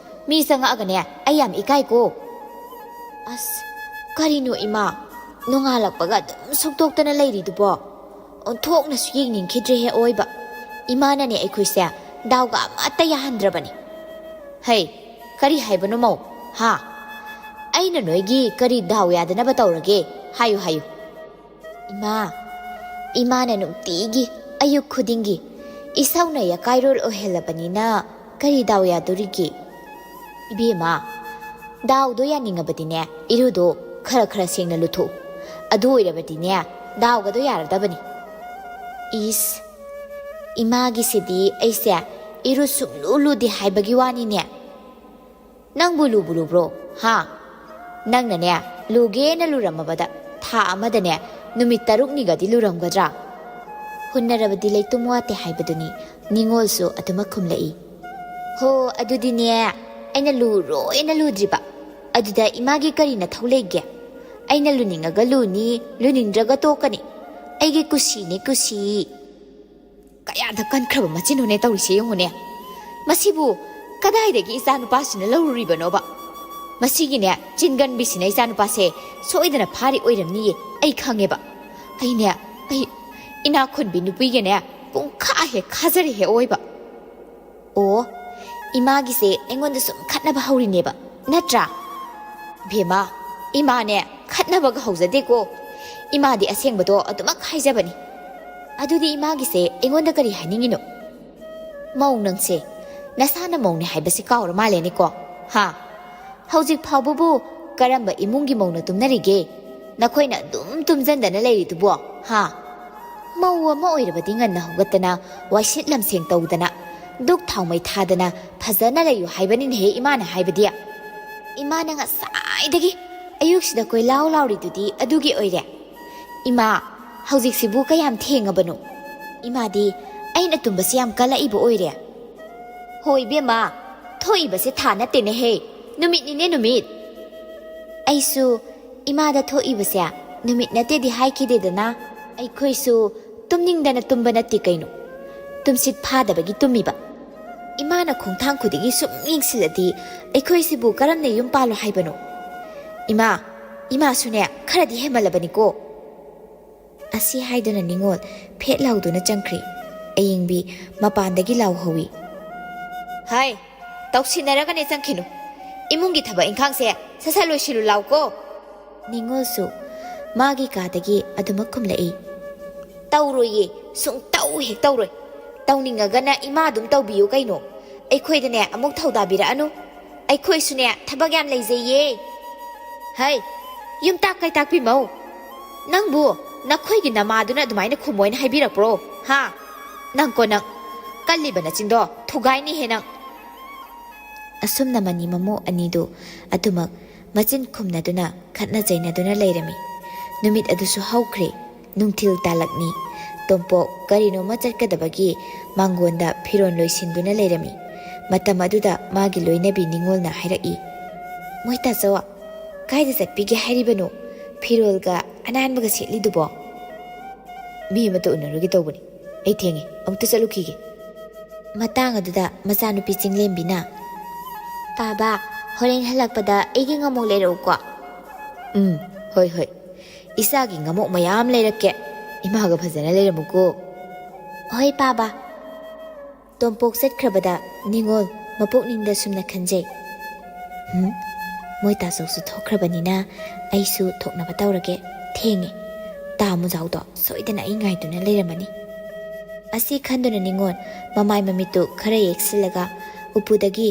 ꯃꯤ ꯆꯪꯉꯛꯑꯒꯅꯦ ꯑꯩ ꯌꯥꯝ ꯏꯀꯥꯏꯀꯣ꯫ ꯑꯁ, ꯀꯔꯤꯅꯣ ꯏꯃꯥ? ꯅꯣꯡꯉꯥꯜꯂꯛꯄꯒ ꯑꯗꯨꯝ ꯁꯨꯛꯇꯣꯛꯇꯅ ꯂꯩꯔꯤꯗꯨꯕꯣ? ꯑꯣꯟꯊꯣꯛꯅꯁꯨ ꯌꯦꯡꯅꯤꯡꯈꯤꯗ꯭ꯔꯦꯍꯦ ꯑꯑꯣꯏꯕ꯫ ꯏꯃꯥꯅꯅꯦ ꯑꯩꯈꯣꯏꯁꯦ ꯗꯥꯎꯒ ꯑꯃꯠꯇ ꯌꯥꯍꯟꯗ꯭ꯔꯕꯅꯤ꯫ ꯍꯩ, ꯀꯔꯤ ꯍꯥꯏꯕꯅꯣ ꯃꯧ? ꯍꯥ? ꯑꯩꯅ ꯅꯣꯏꯒꯤ ꯀꯔꯤ ꯗꯥꯎ ꯌꯥꯗꯅꯕ ꯇꯧꯔꯒꯦ? ꯍꯥꯏꯌꯨ, ꯍꯥꯏꯌꯨ꯫ ꯏꯃꯥ, ꯏꯃꯥꯅ ꯅꯨꯡꯇꯤꯒꯤ ꯑꯌꯨꯛ ꯈꯨꯗꯤꯡꯒꯤ ꯏꯁꯧꯅ ꯌꯥꯀꯥꯏꯔꯣꯜ ꯑꯣꯏꯍꯜꯂꯕꯅꯤꯅ ꯀꯔꯤ ꯗꯥꯎ ꯌꯥꯗꯣꯔꯤꯒꯦ? ꯏꯕꯦꯝꯃ, ꯗꯥꯎꯗꯣ ꯌꯥꯅꯤꯡꯉꯕꯗꯤꯅꯦ, ꯏꯔꯨꯗꯣ ꯈꯔ ꯈꯔ ꯁꯦꯡꯅ ꯂꯨꯊꯣꯛꯎ꯫ ꯑꯗꯨ ꯑꯣꯏꯔꯕꯗꯤꯅꯦ, ꯗꯥꯎꯒꯗꯣ ꯌꯥꯔꯗꯕꯅꯤ꯫ ꯏꯁ, ꯏꯃꯥꯒꯤꯁꯤꯗꯤ ꯑꯩꯁꯦ ꯏꯔꯨ ꯁꯨꯡꯂꯨ ꯂꯨꯗꯦ ꯍꯥꯏꯕꯒꯤ ꯋꯥꯅꯤꯅꯦ꯫ ꯅꯪꯕꯨ ꯂꯨꯕꯨ ꯂꯨꯕ꯭ꯔꯣ? ꯍꯥ? ꯅꯪꯅꯅꯦ, ꯂꯨꯒꯦꯅ ꯂꯨꯔꯝꯃꯕꯗ ꯊꯥ ꯑꯃꯗꯅꯦ ꯅꯨꯃꯤꯠ ꯇꯔꯨꯛꯅꯤꯒꯗꯤ ꯂꯨꯔꯝꯒꯗ꯭ꯔꯥ? ꯍꯨꯟꯅꯔꯕꯗꯤ ꯂꯩꯇꯨꯝ ꯋꯥꯠꯇꯦ ꯍꯥꯏꯕꯗꯨꯅꯤ, ꯅꯤꯉꯣꯜꯁꯨ ꯑꯗꯨꯃꯛ ꯈꯨꯝꯂꯛꯏ꯫ ꯍꯣ, ꯑꯗꯨꯗꯤꯅꯦ, ꯑꯩꯅ ꯂꯨꯔꯣꯏꯅ ꯂꯨꯗ꯭ꯔꯤꯕ꯫ ꯑꯗꯨꯗ ꯏꯃꯥꯒꯤ ꯀꯔꯤ ꯅꯊꯧ ꯂꯩꯒꯦ? ꯑꯩꯅ ꯂꯨꯅꯤꯡꯉꯒ ꯂꯨꯅꯤ, ꯂꯨꯅꯤꯡꯗ꯭ꯔꯒ ꯇꯣꯛꯀꯅꯤ꯫ ꯑꯩꯒꯤ ꯀꯨꯁꯤꯅꯤ, ꯀꯨꯁꯤ꯫ ꯀꯌꯥꯗ ꯀꯟꯈ꯭ꯔꯕ ꯃꯆꯤꯟꯅꯣꯅꯦ ꯇꯧꯔꯤꯁꯦ ꯌꯦꯡꯉꯨꯅꯦ꯫ ꯃꯁꯤꯕꯨ ꯀꯗꯥꯏꯗꯒꯤ ꯏꯆꯥꯅꯨꯄꯥꯁꯤꯅ ꯂꯧꯔꯨꯔꯤꯕꯅꯣꯕ? ꯃꯁꯤꯒꯤꯅꯦ ꯆꯤꯟꯒꯟꯕꯤꯁꯤꯅ ꯏꯆꯥꯅꯨꯄꯥꯁꯦ ꯁꯣꯏꯗꯅ ꯐꯥꯔꯤ ꯑꯣꯏꯔꯝꯅꯤꯌꯦ, ꯑꯩ ꯈꯪꯉꯦꯕ꯫ ꯑꯩꯅꯦ, ꯑꯩ ꯏꯅꯥꯛ ꯈꯨꯟꯕꯤ ꯅꯨꯄꯤꯒꯅꯦ ꯄꯨꯡꯈꯥ ꯍꯦꯛ ꯈꯥꯖꯔꯦ ꯍꯦꯛ ꯑꯑꯣꯏꯕ꯫ ꯑꯣ, ꯏꯃꯥꯒꯤꯁꯦ ꯑꯩꯉꯣꯟꯗ ꯁꯨꯝ ꯈꯠꯅꯕ ꯍꯧꯔꯤꯅꯦꯕ, ꯅꯠꯇ꯭ꯔꯥ? ꯕꯦꯝꯃ, ꯏꯃꯥꯅꯦ ꯈꯠꯅꯕꯒ ꯍꯧꯖꯗꯦꯀꯣ꯫ ꯏꯃꯥꯗꯤ ꯑꯁꯦꯡꯕꯗꯣ ꯑꯗꯨꯃꯛ ꯍꯥꯏꯖꯕꯅꯤ꯫ ꯑꯗꯨꯗꯤ ꯏꯃꯥꯒꯤꯁꯦ ꯑꯩꯉꯣꯟꯗ ꯀꯔꯤ ꯍꯥꯏꯅꯤꯡꯉꯤꯅꯣ? ꯃꯧ ꯅꯪꯁꯦ, ꯅꯁꯥꯅ ꯃꯧꯅꯦ ꯍꯥꯏꯕꯁꯤ ꯀꯥꯎꯔ ꯃꯥꯜꯂꯦꯅꯦꯀꯣ? ꯍꯥ? ꯍꯧꯖꯤꯛ ꯐꯥꯎꯕꯕꯨ ꯀꯔꯝꯕ ꯏꯃꯨꯡꯒꯤ ꯃꯧꯅ ꯇꯨꯝꯅꯔꯤꯒꯦ? ꯅꯈꯣꯏꯅ ꯑꯗꯨꯝ ꯇꯨꯝꯖꯟꯗꯅ ꯂꯩꯔꯤꯗꯨꯕꯣ? ꯍꯥ? ꯃꯧ ꯑꯃ ꯑꯣꯏꯔꯕꯗꯤ ꯉꯟꯅ ꯍꯧꯒꯠꯇꯅ, ꯋꯥꯏꯁꯤꯠ ꯂꯝꯁꯦꯡ ꯇꯧꯗꯅ, ꯗꯨꯛ ꯊꯥꯎꯃꯩ ꯊꯥꯗꯅ ꯐꯖꯅ ꯂꯩꯌꯨ ꯍꯥꯏꯕꯅꯤꯅꯦꯍꯦ ꯏꯃꯥꯅ ꯍꯥꯏꯕꯗꯤ꯫ ꯏꯃꯥꯅ ꯉꯁꯥꯏꯗꯒꯤ ꯑꯌꯨꯛꯁꯤꯗ ꯀꯣꯏꯂꯥꯎ ꯂꯥꯎꯔꯤꯗꯨꯗꯤ ꯑꯗꯨꯒꯤ ꯑꯣꯏꯔꯦ꯫ ꯏꯃꯥ, ꯍꯧꯖꯤꯛꯁꯤꯕꯨ ꯀꯌꯥꯝ ꯊꯦꯡꯉꯕꯅꯣ? ꯏꯃꯥꯗꯤ ꯑꯩꯅ ꯇꯨꯝꯕꯁꯤ ꯌꯥꯝ ꯀꯜꯂꯛꯏꯕ ꯑꯣꯏꯔꯦ꯫ ꯍꯣ ꯏꯕꯦꯝꯃ, ꯊꯣꯛꯏꯕꯁꯦ ꯊꯥ ꯅꯠꯇꯦꯅꯦꯍꯦ, ꯅꯨꯃꯤꯠꯅꯤꯅꯦ ꯅꯨꯃꯤꯠ꯫ ꯑꯩꯁꯨ ꯏꯃꯥꯗ ꯊꯣꯛꯏꯕꯁꯦ ꯅꯨꯃꯤꯠ ꯅꯠꯇꯦꯗꯤ ꯍꯥꯏꯈꯤꯗꯦꯗꯅ꯫ ꯑꯩꯈꯣꯏꯁꯨ ꯇꯨꯝꯅꯤꯡꯗꯅ ꯇꯨꯝꯕ ꯅꯠꯇꯦ ꯀꯩꯅꯣ, ꯇꯨꯝꯁꯤꯠ ꯐꯥꯗꯕꯒꯤ ꯇꯨꯝꯃꯤꯕ꯫ ꯏꯃꯥꯅ ꯈꯣꯡꯊꯥꯡ ꯈꯨꯗꯤꯡꯒꯤ ꯁꯨꯝ ꯌꯦꯡꯁꯤꯜꯂꯗꯤ ꯑꯩꯈꯣꯏꯁꯤꯕꯨ ꯀꯔꯝꯅ ꯌꯨꯝ ꯄꯥꯜꯂꯣ ꯍꯥꯏꯕꯅꯣ? ꯏꯃꯥ, ꯏꯃꯥꯁꯨꯅꯦ ꯈꯔꯗꯤ ꯍꯦꯟꯃꯜꯂꯕꯅꯤꯀꯣ꯫ ꯑꯁꯤ ꯍꯥꯏꯗꯨꯅ ꯅꯤꯉꯣꯜ ꯐꯦꯠ ꯂꯥꯎꯗꯨꯅ ꯆꯪꯈ꯭ꯔꯤ꯫ ꯑꯌꯤꯡꯕꯤ ꯃꯄꯥꯟꯗꯒꯤ ꯂꯥꯎꯍꯧꯏ꯫ ꯍꯥꯏ, ꯇꯧꯁꯤꯟꯅꯔꯒꯅꯦ ꯆꯪꯈꯤꯅꯨ꯫ ꯏꯃꯨꯡꯒꯤ ꯊꯕꯛ ꯏꯪꯈꯥꯡꯁꯦ ꯁꯠ ꯁꯠ ꯂꯣꯏꯁꯤꯜꯂꯨ ꯂꯥꯎꯀꯣ꯫ ꯅꯤꯉꯣꯜꯁꯨ ꯃꯥꯒꯤ ꯀꯥꯗꯒꯤ ꯑꯗꯨꯃꯛ ꯈꯨꯝꯂꯛꯏ꯫ ꯇꯧꯔꯣꯏꯌꯦ, ꯁꯨꯡꯇꯧ ꯍꯦꯛ ꯇꯧꯔꯣꯏ꯫ ꯇꯧꯅꯤꯡꯉꯒꯅ ꯏꯃꯥ ꯑꯗꯨꯝ ꯇꯧꯕꯤꯌꯨ ꯀꯩꯅꯣ꯫ ꯑꯩꯈꯣꯏꯗꯅꯦ ꯑꯃꯨꯛ ꯊꯧꯗꯥꯕꯤꯔꯛꯑꯅꯨ꯫ ꯑꯩꯈꯣꯏꯁꯨꯅꯦ ꯊꯕꯛ ꯌꯥꯝ ꯂꯩꯖꯩꯌꯦ꯫ ꯍꯩ, ꯌꯨꯝꯇꯥꯛ ꯀꯩꯇꯥꯛꯄꯤ ꯃꯧ, ꯅꯪꯕꯨ ꯅꯈꯣꯏꯒꯤ ꯅꯃꯥꯗꯨꯅ ꯑꯗꯨꯃꯥꯏꯅ ꯈꯨꯝꯃꯣꯏꯅ ꯍꯥꯏꯕꯤꯔꯛꯄ꯭ꯔꯣ? ꯍꯥ? ꯅꯪꯀꯣ ꯅꯪ, ꯀꯜꯂꯤꯕ ꯅꯆꯤꯟꯗꯣ ꯊꯨꯒꯥꯏꯅꯤꯍꯦ ꯅꯪ꯫ ꯑꯁꯨꯝꯅ ꯃꯅꯤ ꯃꯃꯧ ꯑꯅꯤꯗꯨ ꯑꯗꯨꯃꯛ ꯃꯆꯤꯟ ꯈꯨꯝꯅꯗꯨꯅ ꯈꯠꯅ ꯆꯩꯅꯗꯨꯅ ꯂꯩꯔꯝꯃꯤ꯫ ꯅꯨꯃꯤꯠ ꯑꯗꯨꯁꯨ ꯍꯧꯈ꯭ꯔꯦ꯫ ꯅꯨꯡꯊꯤꯜ ꯇꯥꯂꯛꯅꯤ꯫ ꯇꯣꯝꯄꯣꯛ ꯀꯔꯤꯅꯣꯃ ꯆꯠꯀꯗꯕꯒꯤ ꯃꯥꯡꯒꯣꯟꯗ ꯐꯤꯔꯣꯜ ꯂꯣꯏꯁꯤꯟꯗꯨꯅ ꯂꯩꯔꯝꯃꯤ꯫ ꯃꯇꯝ ꯑꯗꯨꯗ ꯃꯥꯒꯤ ꯂꯣꯏꯅꯕꯤ ꯅꯤꯉꯣꯜꯅ ꯍꯥꯏꯔꯛꯏ, "ꯃꯣꯏ ꯇꯥꯆꯧ, ꯀꯥꯏꯗ ꯆꯠꯄꯤꯒꯦ ꯍꯥꯏꯔꯤꯕꯅꯣ? ꯐꯤꯔꯣꯜꯒ ꯑꯅꯥꯟꯕꯒ ꯁꯦꯠꯂꯤꯗꯨꯕꯣ?" "ꯃꯤ ꯑꯃꯇ ꯎꯅꯔꯨꯒꯦ ꯇꯧꯕꯅꯤ꯫ ꯑꯩ ꯊꯦꯡꯉꯦ, ꯑꯃꯨꯛꯇ ꯆꯠꯂꯨꯈꯤꯒꯦ꯫" ꯃꯇꯥꯡ ꯑꯗꯨꯗ ꯃꯆꯥꯅꯨꯄꯤ ꯆꯤꯡꯂꯦꯝꯕꯤꯅ, "ꯄꯥꯕ, ꯍꯣꯔꯦꯟ ꯍꯜꯂꯛꯄꯗ ꯑꯩꯒꯤ ꯉꯥꯃꯣꯛ ꯂꯩꯔꯛꯎꯀꯣ꯫" "ꯎꯝ, ꯍꯣꯏ ꯍꯣꯏ꯫ ꯏꯆꯥꯒꯤ ꯉꯥꯃꯣꯛ ꯃꯌꯥꯝ ꯂꯩꯔꯛꯀꯦ꯫ ꯏꯃꯥꯒ ꯐꯖꯅ ꯂꯩꯔꯝꯃꯨꯀꯣ꯫" "ꯍꯣꯏ ꯄꯥꯕ꯫" ꯇꯣꯝꯄꯣꯛ ꯆꯠꯈ꯭ꯔꯕꯗ ꯅꯤꯉꯣꯜ ꯃꯄꯨꯛꯅꯤꯡꯗ ꯁꯨꯝꯅ ꯈꯟꯖꯩ, "ꯍꯨꯝ, ꯃꯣꯏ ꯇꯥꯆꯧꯁꯨ ꯊꯣꯛꯈ꯭ꯔꯕꯅꯤꯅ ꯑꯩꯁꯨ ꯊꯣꯛꯅꯕ ꯇꯧꯔꯒꯦ꯫ ꯊꯦꯡꯉꯦ꯫ ꯇꯥ ꯃꯨꯖꯥꯎꯗꯣ ꯁꯣꯏꯗꯅ ꯑꯩ ꯉꯥꯏꯗꯨꯅ ꯂꯩꯔꯝꯃꯅꯤ꯫" ꯑꯁꯤ ꯈꯟꯗꯨꯅ ꯅꯤꯉꯣꯜ ꯃꯃꯥꯏ ꯃꯃꯤꯠꯇꯨ ꯈꯔ ꯌꯦꯛꯁꯤꯜꯂꯒ ꯎꯄꯨꯗꯒꯤ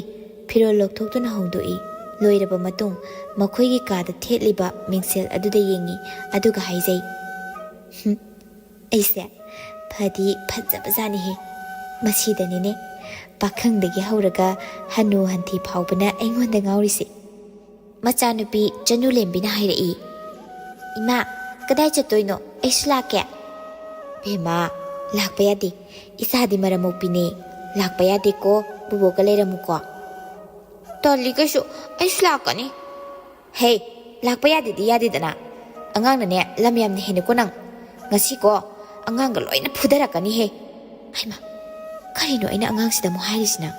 ꯐꯤꯔꯣꯜ ꯂꯧꯊꯣꯛꯇꯨꯅ ꯍꯣꯡꯗꯣꯛꯏ꯫ ꯂꯣꯏꯔꯕ ꯃꯇꯨꯡ ꯃꯈꯣꯏꯒꯤ ꯀꯥꯗ ꯊꯦꯠꯂꯤꯕ ꯃꯤꯡꯁꯦꯜ ꯑꯗꯨꯗ ꯌꯦꯡꯉꯤ, ꯑꯗꯨꯒ ꯍꯥꯏꯖꯩ, "ꯍꯨꯝ, ꯑꯩꯁꯦ ꯐꯗꯤ ꯐꯖꯕꯖꯥꯠꯅꯤꯍꯦ꯫ ꯃꯁꯤꯗꯅꯤꯅꯦ ꯄꯥꯈꯪꯗꯒꯤ ꯍꯧꯔꯒ ꯍꯅꯨ ꯍꯟꯊꯤ ꯐꯥꯎꯕꯅ ꯑꯩꯉꯣꯟꯗ ꯉꯥꯎꯔꯤꯁꯦ꯫" ꯃꯆꯥꯅꯨꯄꯤ ꯆꯅꯨꯂꯦꯝꯕꯤꯅ ꯍꯥꯏꯔꯛꯏ, "ꯏꯃꯥ, ꯀꯗꯥꯏ ꯆꯠꯇꯣꯏꯅꯣ? ꯑꯩꯁꯨ ꯂꯥꯛꯀꯦ꯫" "ꯕꯦꯝꯃ, ꯂꯥꯛꯄ ꯌꯥꯗꯦ꯫ ꯏꯆꯥꯗꯤ ꯃꯔꯝ ꯃꯣꯛꯄꯤꯅꯦ꯫ ꯂꯥꯛꯄ ꯌꯥꯗꯦꯀꯣ, ꯕꯨꯕꯣꯛꯀ ꯂꯩꯔꯝꯃꯨꯀꯣ꯫" "ꯇꯜꯂꯤ ꯀꯩꯁꯨ, ꯑꯩꯁꯨ ꯂꯥꯛꯀꯅꯤ꯫" "ꯍꯦ, ꯂꯥꯛꯄ ꯌꯥꯗꯦꯗꯤ ꯌꯥꯗꯦꯗꯅ꯫ ꯑꯉꯥꯡꯅꯅꯦ ꯂꯝ ꯌꯥꯝꯅ ꯍꯦꯟꯅꯀꯣ ꯅꯪ꯫ ꯉꯁꯤꯀꯣ ꯑꯉꯥꯡꯒ ꯂꯣꯏꯅ ꯐꯨꯗꯔꯛꯀꯅꯤꯍꯦ꯫" "ꯍꯩꯃꯥ, ꯀꯔꯤꯅꯣ ꯑꯩꯅ ꯑꯉꯥꯡꯁꯤꯗ ꯑꯃꯨꯛ ꯍꯥꯏꯔꯤꯁꯤꯅ?"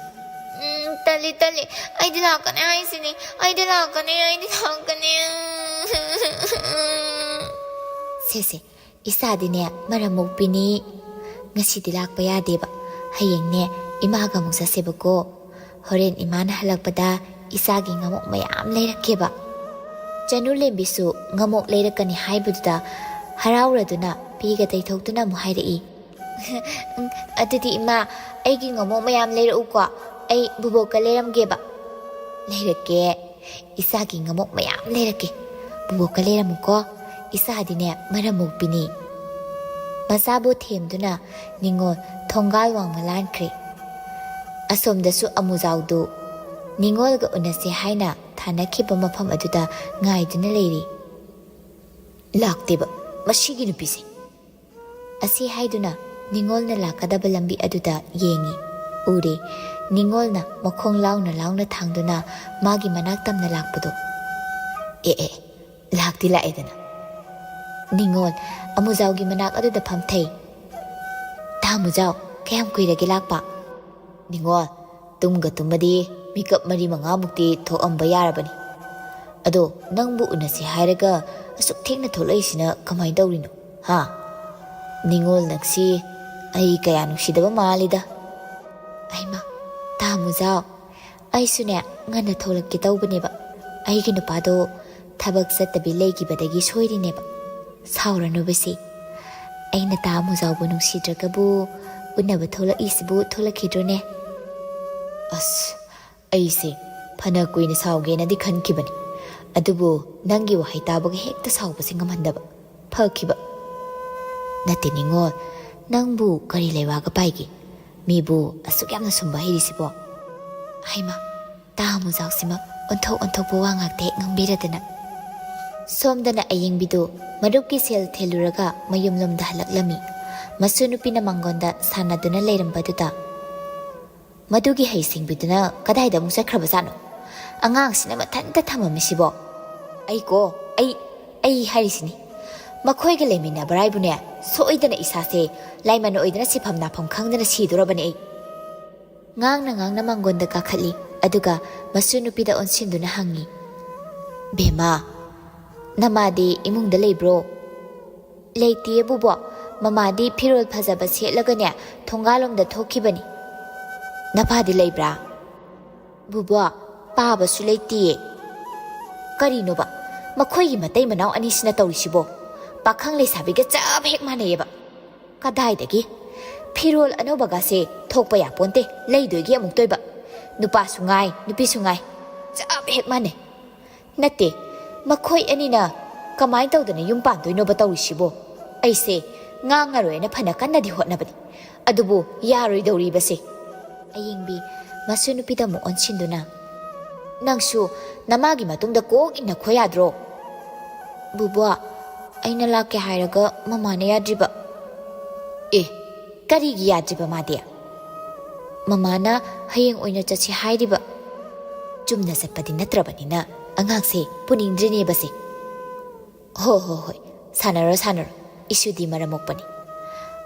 "ꯎꯝ, ꯇꯜꯂꯤ, ꯇꯜꯂꯤ꯫ ꯑꯩꯗꯤ ꯂꯥꯛꯀꯅꯤ ꯍꯥꯏꯁꯤꯅꯤ꯫ ꯑꯩꯗꯤ ꯂꯥꯛꯀꯅꯤ, ꯑꯩꯗꯤ ꯂꯥꯛꯀꯅꯤ꯫" "ꯁꯦ, ꯁꯦ, ꯏꯆꯥꯗꯤꯅꯦ ꯃꯔꯝ ꯃꯣꯛꯄꯤꯅꯤ꯫ ꯉꯁꯤꯗꯤ ꯂꯥꯛꯄ ꯌꯥꯗꯦꯕ꯫ ꯍꯌꯦꯡꯅꯦ ꯏꯃꯥꯒ ꯑꯃꯨꯛ ꯆꯠꯁꯦꯕꯀꯣ꯫ ꯍꯣꯔꯦꯟ ꯏꯃꯥꯅ ꯍꯜꯂꯛꯄꯗ ꯏꯆꯥꯒꯤ ꯉꯥꯃꯣꯛ ꯃꯌꯥꯝ ꯂꯩꯔꯛꯀꯦꯕ꯫" ꯆꯅꯨ ꯂꯦꯝꯕꯤꯁꯨ ꯉꯥꯃꯣꯛ ꯂꯩꯔꯛꯀꯅꯤ ꯍꯥꯏꯕꯗꯨꯗ ꯍꯔꯥꯎꯔꯗꯨꯅ ꯄꯤꯒ ꯇꯩꯊꯣꯛꯇꯨꯅ ꯑꯃꯨꯛ ꯍꯥꯏꯔꯛꯏ, "ꯎꯝ, ꯑꯗꯨꯗꯤ ꯏꯃꯥ, ꯑꯩꯒꯤ ꯉꯥꯃꯣꯛ ꯃꯌꯥꯝ ꯂꯩꯔꯛꯎꯀꯣ꯫ ꯑꯩ ꯕꯨꯕꯣꯛꯀ ꯂꯩꯔꯝꯒꯦꯕ꯫" "ꯂꯩꯔꯛꯀꯦ, ꯏꯆꯥꯒꯤ ꯉꯥꯃꯣꯛ ꯃꯌꯥꯝ ꯂꯩꯔꯛꯀꯦ꯫ ꯕꯨꯕꯣꯛꯀ ꯂꯩꯔꯝꯃꯨꯀꯣ, ꯏꯆꯥꯗꯤꯅꯦ ꯃꯔꯝ ꯃꯣꯛꯄꯤꯅꯤ꯫" ꯃꯆꯥꯕꯨ ꯊꯦꯝꯗꯨꯅ ꯅꯤꯉꯣꯜ ꯊꯣꯡꯒꯥꯜ ꯋꯥꯡꯃ ꯂꯥꯟꯈ꯭ꯔꯦ꯫ ꯑꯁꯣꯝꯗꯁꯨ ꯑꯃꯨꯖꯥꯎꯗꯨ ꯅꯤꯉꯣꯜꯒ ꯎꯅꯁꯦ ꯍꯥꯏꯅ ꯊꯥꯅꯈꯤꯕ ꯃꯐꯝ ꯑꯗꯨꯗ ꯉꯥꯏꯗꯨꯅ ꯂꯩꯔꯤ꯫ "ꯂꯥꯛꯇꯦꯕ ꯃꯁꯤꯒꯤ ꯅꯨꯄꯤꯁꯦ꯫" ꯑꯁꯤ ꯍꯥꯏꯗꯨꯅ ꯅꯤꯉꯣꯜꯅ ꯂꯥꯛꯀꯗꯕ ꯂꯝꯕꯤ ꯑꯗꯨꯗ ꯌꯦꯡꯉꯤ꯫ ꯎꯔꯦ, ꯅꯤꯉꯣꯜꯅ ꯃꯈꯣꯡ ꯂꯥꯎꯅ ꯂꯥꯎꯅ ꯊꯥꯡꯗꯨꯅ ꯃꯥꯒꯤ ꯃꯅꯥꯛ ꯇꯝꯅ ꯂꯥꯛꯄꯗꯣ꯫ ꯑꯦ, ꯑꯦ, ꯂꯥꯛꯇꯤ ꯂꯥꯛꯑꯦꯗꯅ꯫ ꯅꯤꯉꯣꯜ ꯑꯃꯨꯖꯥꯎꯒꯤ ꯃꯅꯥꯛ ꯑꯗꯨꯗ ꯐꯝꯊꯩ꯫ "ꯇꯥ ꯑꯃꯨꯖꯥꯎ, ꯀꯌꯥꯝ ꯀꯨꯏꯔꯒꯦ ꯂꯥꯛꯄ?" "ꯅꯤꯉꯣꯜ, ꯇꯨꯝꯒ ꯇꯨꯝꯃꯗꯤ ꯃꯤꯀꯞ ꯃꯔꯤ ꯃꯉꯥꯃꯨꯛꯇꯤ ꯊꯣꯛꯑꯝꯕ ꯌꯥꯔꯕꯅꯤ꯫ ꯑꯗꯣ ꯅꯪꯕꯨ ꯎꯅꯁꯤ ꯍꯥꯏꯔꯒ ꯑꯁꯨꯛ ꯊꯦꯡꯅ ꯊꯣꯛꯂꯛꯏꯁꯤꯅ ꯀꯃꯥꯏꯅ ꯇꯧꯔꯤꯅꯣ, ꯍꯥ? ꯅꯤꯉꯣꯜ ꯅꯪꯁꯤ ꯑꯩ ꯀꯌꯥ ꯅꯨꯡꯁꯤꯗꯕ ꯃꯥꯜꯂꯤꯗ꯫" "ꯑꯩꯃ, ꯇꯥ ꯑꯃꯨꯖꯥꯎ, ꯑꯩꯁꯨꯅꯦ ꯉꯟꯅ ꯊꯣꯛꯂꯛꯀꯦ ꯇꯧꯕꯅꯦꯕ꯫ ꯑꯩꯒꯤ ꯅꯨꯄꯥꯗꯣ ꯊꯕꯛ ꯆꯠꯇꯕꯤ ꯂꯩꯈꯤꯕꯗꯒꯤ ꯁꯣꯏꯔꯤꯅꯦꯕ꯫ ꯁꯥꯎꯔꯅꯨꯕꯁꯦ꯫ ꯑꯩꯅ ꯇꯥ ꯑꯃꯨꯖꯥꯎꯕꯨ ꯅꯨꯡꯁꯤꯗ꯭ꯔꯒꯕꯨ ꯎꯅꯕ ꯊꯣꯛꯂꯛꯏꯁꯤꯕꯨ ꯊꯣꯛꯂꯛꯈꯤꯗ꯭ꯔꯣꯅꯦ?" "ꯑꯁ, ꯑꯩꯁꯦ ꯐꯅ ꯀꯨꯏꯅ ꯁꯥꯎꯒꯦꯅꯗꯤ ꯈꯟꯈꯤꯕꯅꯤ, ꯑꯗꯨꯕꯨ ꯅꯪꯒꯤ ꯋꯥꯍꯩ ꯇꯥꯕꯒ ꯍꯦꯛꯇ ꯁꯥꯎꯕꯁꯦ ꯉꯝꯍꯟꯗꯕ꯫ ꯐꯈꯤꯕ꯫ ꯅꯠꯇꯦ ꯅꯤꯉꯣꯜ, ꯅꯪꯕꯨ ꯀꯔꯤ ꯂꯩꯋꯥꯒ ꯄꯥꯏꯒꯦ? ꯃꯤꯕꯨ ꯑꯁꯨꯛ ꯌꯥꯝꯅ ꯁꯨꯝꯕ ꯍꯩꯔꯤꯁꯤꯕꯣ? ꯍꯩꯃꯥ, ꯇꯥ ꯑꯃꯨꯖꯥꯎꯁꯤꯃ ꯑꯣꯟꯊꯣꯛ ꯑꯣꯟꯊꯣꯛꯄ ꯋꯥ ꯉꯥꯛꯇ ꯍꯦꯛ ꯉꯥꯡꯕꯤꯔꯗꯅ꯫ ꯁꯣꯝꯗꯅ ꯑꯌꯦꯡꯕꯤꯗꯨ ꯃꯔꯨꯞꯀꯤ ꯁꯦꯜ ꯊꯤꯜꯂꯨꯔꯒ ꯃꯌꯨꯝꯂꯣꯝꯗ ꯍꯜꯂꯛꯂꯝꯃꯤ꯫ ꯃꯁꯨ ꯅꯨꯄꯤꯅ ꯃꯥꯡꯒꯣꯟꯗ ꯁꯥꯟꯅꯗꯨꯅ ꯂꯩꯔꯝꯕꯗꯨꯗ, "ꯃꯗꯨꯒꯤ ꯍꯩꯁꯤꯡꯕꯤꯗꯨꯅ ꯀꯗꯥꯏꯗ ꯑꯃꯨꯛ ꯆꯠꯈ꯭ꯔꯕꯖꯥꯠꯅꯣ? ꯑꯉꯥꯡꯁꯤꯅ ꯃꯊꯟꯇ ꯊꯝꯃꯝꯃꯤꯁꯤꯕꯣ? ꯑꯩꯀꯣ, ꯑꯩ, ꯑꯩ ꯍꯥꯏꯔꯤꯁꯤꯅꯤ꯫ ꯃꯈꯣꯏꯒ ꯂꯩꯃꯤꯟꯅꯕ꯭ꯔꯥ ꯍꯥꯏꯕꯨꯅꯦ, ꯁꯣꯏꯗꯅ ꯏꯁꯥꯁꯦ ꯂꯥꯏꯃꯟ ꯑꯣꯏꯗꯅ ꯁꯤꯐꯝ ꯅꯥꯐꯝ ꯈꯪꯗꯅ ꯁꯤꯗꯣꯔꯕꯅꯦ ꯑꯩ꯫" ꯉꯥꯡꯅ ꯉꯥꯡꯅ ꯃꯥꯡꯒꯣꯟꯗ ꯀꯥꯈꯠꯂꯤ, ꯑꯗꯨꯒ ꯃꯁꯨ ꯅꯨꯄꯤꯗ ꯑꯣꯟꯁꯤꯟꯗꯨꯅ ꯍꯪꯉꯤ, "ꯕꯦꯝꯃ, ꯅꯃꯥꯗꯤ ꯏꯃꯨꯡꯗ ꯂꯩꯕ꯭ꯔꯣ?" "ꯂꯩꯇꯤꯌꯦ ꯕꯨꯕꯣꯛ, ꯃꯃꯥꯗꯤ ꯐꯤꯔꯣꯜ ꯐꯖꯕ ꯁꯦꯠꯂꯒꯅꯦ ꯊꯣꯡꯒꯥꯜꯂꯣꯝꯗ ꯊꯣꯛꯈꯤꯕꯅꯤ꯫" "ꯅꯄꯥꯗꯤ ꯂꯩꯕ꯭ꯔꯥ?" "ꯕꯨꯕꯣꯛ, ꯄꯥꯕꯁꯨ ꯂꯩꯇꯤꯌꯦ꯫" ꯀꯔꯤꯅꯣꯕ ꯃꯈꯣꯏꯒꯤ ꯃꯇꯩ ꯃꯅꯥꯎ ꯑꯅꯤꯁꯤꯅ ꯇꯧꯔꯤꯁꯤꯕꯣ? ꯄꯥꯈꯪ ꯂꯩꯁꯥꯕꯤꯒ ꯆꯞ ꯍꯦꯛ ꯃꯥꯟꯅꯩꯌꯦꯕ꯫ ꯀꯗꯥꯏꯗꯒꯤ? ꯐꯤꯔꯣꯜ ꯑꯅꯧꯕꯒꯁꯦ ꯊꯣꯛꯄ ꯌꯥꯄꯣꯟꯇꯦ, ꯂꯩꯗꯣꯏꯒꯤ ꯑꯃꯨꯛꯇꯣꯏꯕ꯫ ꯅꯨꯄꯥꯁꯨ ꯉꯥꯏ, ꯅꯨꯄꯤꯁꯨ ꯉꯥꯏ, ꯆꯞ ꯍꯦꯛ ꯃꯥꯟꯅꯩ꯫ ꯅꯠꯇꯦ, ꯃꯈꯣꯏ ꯑꯅꯤꯅ ꯀꯃꯥꯏꯅ ꯇꯧꯗꯅ ꯌꯨꯝ ꯄꯥꯟꯗꯣꯏꯅꯣꯕ ꯇꯧꯔꯤꯁꯤꯕꯣ? ꯑꯩꯁꯦ ꯉꯥꯡꯉꯔꯣꯏꯅ ꯐꯅ ꯀꯟꯅꯗꯤ ꯍꯣꯠꯅꯕꯅꯤ, ꯑꯗꯨꯕꯨ ꯌꯥꯔꯣꯏꯗꯧꯔꯤꯕꯁꯦ꯫ ꯑꯌꯦꯡꯕꯤ ꯃꯁꯨ ꯅꯨꯄꯤꯗ ꯑꯃꯨꯛ ꯑꯣꯟꯁꯤꯟꯗꯨꯅ, "ꯅꯪꯁꯨ ꯅꯃꯥꯒꯤ ꯃꯇꯨꯡꯗ ꯀꯣꯛ ꯏꯟꯅꯈꯣ ꯌꯥꯗ꯭ꯔꯣ?" "ꯕꯨꯕꯣꯛ, ꯑꯩꯅ ꯂꯥꯛꯀꯦ ꯍꯥꯏꯔꯒ ꯃꯃꯥꯅ ꯌꯥꯗ꯭ꯔꯤꯕ꯫" "ꯑꯦ, ꯀꯔꯤꯒꯤ ꯌꯥꯗ꯭ꯔꯤꯕ ꯃꯥꯗꯤ?" "ꯃꯃꯥꯅ ꯍꯌꯦꯡ ꯑꯣꯏꯅ ꯆꯠꯁꯤ ꯍꯥꯏꯔꯤꯕ꯫" ꯆꯨꯝꯅ ꯆꯠꯄꯗꯤ ꯅꯠꯇ꯭ꯔꯕꯅꯤꯅ ꯑꯉꯥꯡꯁꯦ ꯄꯨꯅꯤꯡꯗ꯭ꯔꯤꯅꯦꯕꯁꯦ꯫ "ꯍꯣ ꯍꯣ ꯍꯣꯏ, ꯁꯥꯟꯅꯔꯣ ꯁꯥꯟꯅꯔꯣ, ꯏꯁꯨꯗꯤ ꯃꯔꯝ ꯃꯣꯛꯄꯅꯤ꯫